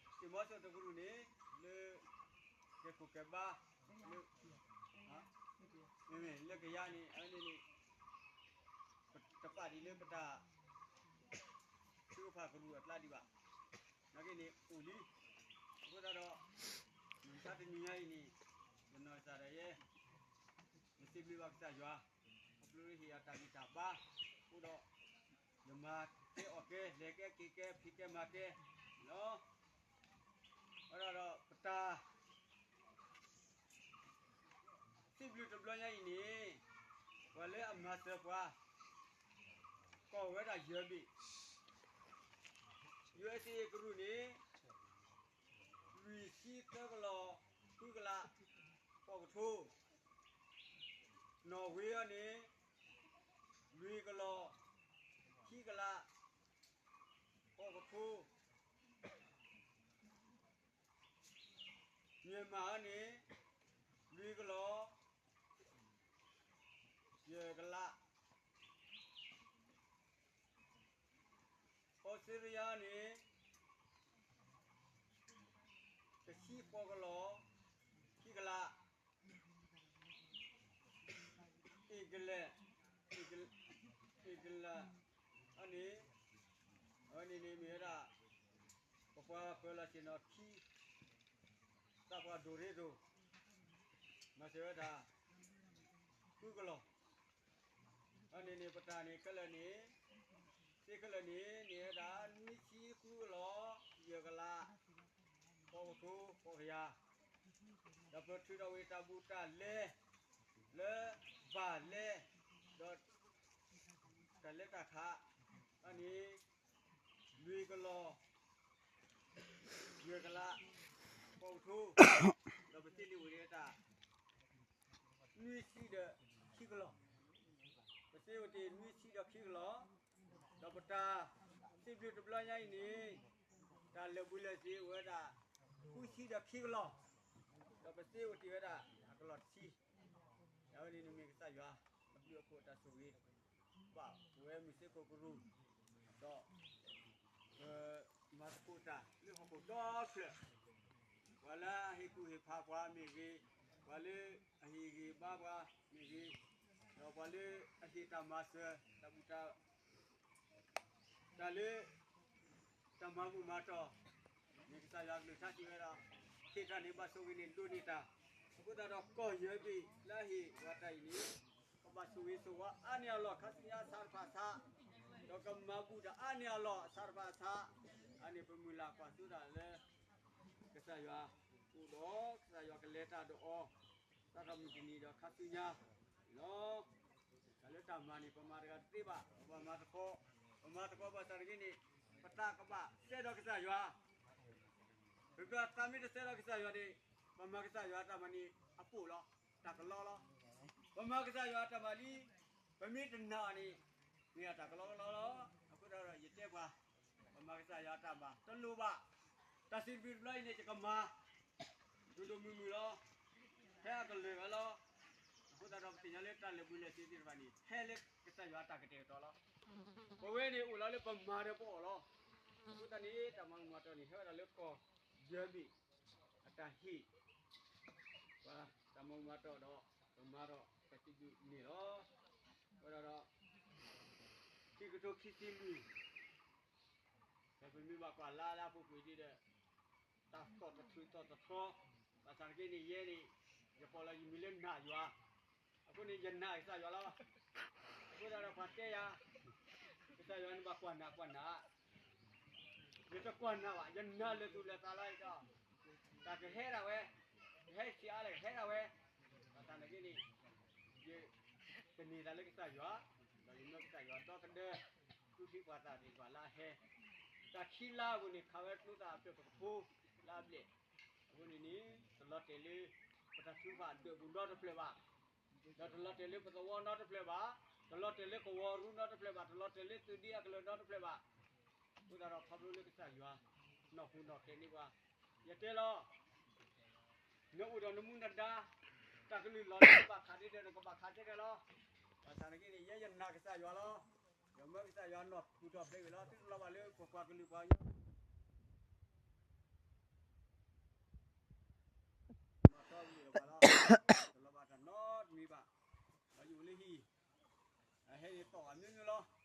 တံၤမီၤစိၣ်တကရူၢ်န့ၣ် လၢ ကဲခိၣ်ကဲဘါ, လၢ မ့မ့ၢ်လၢကယၤန့ၣ် အဝဲန့ၣ်န့ၣ် တပာ်ဒံးလၢပတၢ်ထုကဖၣ်ကရူၢ်အကျါဒံးဘၣ်, နာ်က့န့ၣ်အိၣ်လံ. အဃိသတးဒီး မုၢ်မဆါတနံၤညါအံၤန့ၣ် ယနီၢ်ကစၢ်ဒၣ်ယဲ ယစံးဘျုးဘၣ်ကစၢ်ယွၤ ခီဖျိလၢဟ့ၣ်ယၤတၢ်ဂံၢ်တၢ်ဘါ, အဃိဒီး ယမၤကဲအီၣ်ကဲ လဲၤကဲက့ၤကဲ ဖံးကဲမၤကဲလီၤ. အဃိသတးဒီး ပတၢ် စံးဘျုးတဘျီညါအံၤန့ၣ် ပှၤလၢအမၤစၢၤပှၤ ကီၢ်ဝဲဒၣ်ယဲၢ်ဘ့ၣ်, ယူအ့စ့အ့ကရူၢ်န့ၣ် လွံၢ်ဆံသၢကလီၢ် ဃုကလး ဃိးကထိ, နီၣ်ဝ့အံၤန့ၣ် လွံၢ်ကလီၢ် ခံကလး ဃိးကထိ, မၠၢ်မးအံၤန့ၣ် လွံၢ်ကလီၢ် ယဲၢ်ကလး, အီစထြ့လယါန့ၣ် တဆံဃိးကလီၢ် ခံကလး, အ့ကလဲး, အ့ကလဲး အန့ၣ် အဝဲန့ၣ်န့ၣ်မ့ၢ်ဝဲဒၣ် ပပှၤပၢၤလီၢ်ဆ့ၣ်နီၤခံ သးပှၢ်ဒိၣ်ရ့ဒိၣ် မၤစၢၤဝဲဒၣ် ဃုကလီၢ်, အန့ၣ်န့ၣ် ပတၢ်န့ၣ်ခဲလၢာ်န့ၣ် စ့ခဲလၢာ်န့ၣ် န့ၢ်ဝဲဒၣ် နွံဆံဃုကလီၢ် ယဲၢ်ကလး, ထိဃိးကယၤ, ဒီးပထုးထီၣ်ဝဲတၢ်ဘူးတၢ်လဲ လၢဘၣ်လဲ ဒီး တၢ်လဲၤတၢ်ခး အန့ၣ် လွံၢ်ကလီၢ် ယဲၢ်ကလး ပှၤအိၣ်ထိ, ဒီးပသ့လံာ်အိၣ်ဒံးတၢ် နွံဆံဒီးခံကလီၢ်, ပသ့အိၣ်တ့ၢ်နွံဆံဒီးခံကလီၢ်, ဒီးပတၢ်စံးဘျုးတဘျီညါအံၤန့ၣ် တၢ်လဲၤဘူးလဲၤသ့အိၣ်ဝဲဒၣ် ဃုဆံဒီးခံကလီၢ်, ဒီးပသ့အိၣ်တ့ၢ်ဝဲဒၣ်အကလီၢ်တဆံ, အဝဲန့ၣ်န့ၣ်မ့ၢ်ကစၢ်ယွၤအဘျုးအဖှိၣ်အတၢ်ဆိၣ်ဂ့ၤ ဘၣ်ပဝဲမုၢ်စ့ၢ်ကီးကရူၢ်, ဒီး ပမၤသကိးတၢ်လၢဟီၣ်ခိၣ်ဒီဖျၢၣ်, ပှၤလၢအဟ့ၣ်ကူၣ်ဟ့ၣ်ဖးပှၤမ့ၢ်ဂ့ၤ, ပှၤလၢအဟ့ၣ်ဂံၢ်ဘါပှၤမ့ၢ်ဂ့ၤ, ဒီးပှၤလၢအဟ့ၣ်တၢ်မၤစၢၤ တၢ်ဘူၣ်တၢ် တၢ်လၢ တၢ်မၤဘူၣ်မၤတီၢ်, မ့ၢ်ကစၢ်ယွၤကလုၢ်ကထါစံးဝဲဒၣ်, ဟ့ၣ်တၢ်န့ၣ်ဘၣ်ဆိၣ်ဂ့ၤန့ၣ်ဒိၣ်န့ၢ်တၢ်, အဃိသတးဒီးကီၢ်ယဲၢ်ဘ့ၣ်လၢအဟ့ၣ်ပှၤတၢ်အံၤန့ၣ်, ကဘၣ်ဆိၣ်ဂ့ၤဆိၣ်ဝါအါန့ၢ်အလီၢ် ခါဆူညါအဆးတဖၣ်ဆး, ဒီးကမၤဘူၣ်တၢ်အါန့ၢ်အလီၢ်အဆးတဖၣ်ဆး, အန့ၣ်ပမုၢ်လၢ်ကွၢ်စိတၢ်လၢ ကစၢ်ယွၤအိၣ်ဒီး ကစၢ်ယွၤကလဲၤတၢ်ဒီးအီၤ စးထီၣ်မုၢ်တနံၤဒီးခါဆူညါလီၤ. တၢ်လၢတၢ်မၤန့ၣ် ပမၤတဂၤတသ့ဘၣ်, ပဘၣ်မၤသကိး, ပမၤသကိးဘၣ်ဆၣ်တဂ့ၤန့ၣ် ပသးကဘၣ်စဲဒီးကစၢ်ယွၤ, ပသးမ့ၢ်တစဲဒီးကစၢ်ယွၤန့ၣ် ပမၤကစၢ်ယွၤတၢ်မၤန့ၣ် အပိာ်လီၤ, တၢ်ကလီလီၤ. ပမၤကစၢ်ယွၤတၢ်မၤလံ, ပမ့ၢ်တနာ်အီၤန့ၣ် မ့ၢ်အတၢ်ကလီကလီလီၤ. အဃိသတးဒီးယတဲပှၤ ပမၤကစၢ်ယွၤတၢ်မၤတလိၣ်ဘၣ်. တၢ်စံးဘျုးတဘျီအံၤန့ၣ် ယကမၤ ဒိၣ်ဒိၣ်မုၢ်မုၢ်လီၤ. ဟဲအကလုာ်ဝဲလီၤ. အဃိသတးဒီးပသ့ၣ်ညါလၢတၢ်လဲၤဘူးလဲၤသ့သ့ၣ်တဖၣ်န့ၣ် ဟဲလၢကစၢ်ယွၤတၢ်ကတဲာ်ကတီၤလီၤ. ပဝဲန့ၣ်အိၣ်လီၤလၢပမၤဒီးပအီၣ်လီၤ. အဃိသတးန့ၣ် တၢ်မၤဘူၣ်မၤတီၢ်န့ၣ် ဟဲဝဲဒၣ်လၢကီၢ်ယဲၢ်ဘ့ၣ် အတၢ်ဟ့ၣ် ပှၤတၢ်မၤဘူၣ်မၤတီၢ်ဒီး ပမၤဒီးပစံးဘျုးန့ၣ်လီၤ. အဃိသတးဒီး ခံကထိခံဆံလွံၢ် ဒီးပမ့ၢ်ဘၣ်ကွၢ်လၢလၢအပူၤကွံာ်ဒ်ဒီး တၢ်သီၣ်တထူၣ်သီၣ်တထီ, ဘၣ်ဆၣ်တက့ၢ်န့ၣ် ယဲန့ၣ် ယပိာ်လီၤယမံၤလၢနာ်ယွၤ, အဃိန့ၣ် ယနာ်ကစၢ်ယွၤလီၤ. အဃိသတးဒီးပှၤတဲယၤ ကစၢ်ယွၤန့ၣ်ဘၣ်ကွၢ်နာ်ကွၢ်နာ် ယတကွၢ်နာ်ဘၣ်, ယနာ်လၢာ်သူၣ်လၢာ်သးလီၤဒီး တၢ်ကဟဲဒၣ်ဝဲ, ကဟဲဆံးအါလဲၣ်ကဟဲဒၣ်ဝဲ, ဘၣ်ဆၣ်နာ်က့န့ၣ် ယသန့ၤသးလၢကစၢ်ယွၤ, ဒီးယမၢကစၢ်ယွၤဒီသဒၢ ဃုထံပှၤသးသ့ၣ်တဖၣ်လၢအဟဲ, တၢ်ခံလါအပူၤန့ၣ် ခးဝဲကျိသၣ်အဖျၢၣ်ပကဖိလၢအဘျဲၣ်, အဃိန့ၣ်န့ၣ် တလီၤတဲာ်လၢ ပတၢ်ထုကဖၣ်ဒၢးပူၤနီတဖျၢၣ်ဘၣ်, ဒီးတလီၤတဲာ်လၢပသဝီနီတဖျၢၣ်ဘၣ်, တလီၤတဲာ်လၢကဝီၤရူနီတဖျၢၣ်ဘၣ်, တလီၤတဲာ်လၢသုးဒ့အကလၢၤနီတဖျၢၣ်ဘၣ်, အဃိသတးဒီးခီဖျိလၢကစၢ်ယွၤ နီၢ်ဟူနီၢ်တဲာ်န့ၢ်ပှၤ, ယတဲလီၤ နအိၣ်ဒီးနမူနဒါ, တၢ်ကလုၢ်လီၤလၢနကဘၣ်ခးဒ်ဒီး နကဘၣ်ခးဒ်ဒီးလီၤ. ဘၣ်ဆၣ်နဂ့ၢ်န့ၣ် ယဲယနာ်ကစၢ်ယွၤလီၤ. ယမၢကစၢ်ယွၤနီၢ်ထူၣ်ထီၣ်ဖျဲးဝံၤလီၤ. သုတလီၤဘၣ်လၢပပှၤကလုာ်ပှၤကညီ နီၢ်တီဝံၤလီၤဘၣ်လီၤ. တလီၤဘၣ်တၢ်နီတမံၤဘၣ်. ဒီးယအိၣ်လၢဟံၣ် အဟဲန့ၣ်သီၣ်အမျိုးမျိုးလီၤ.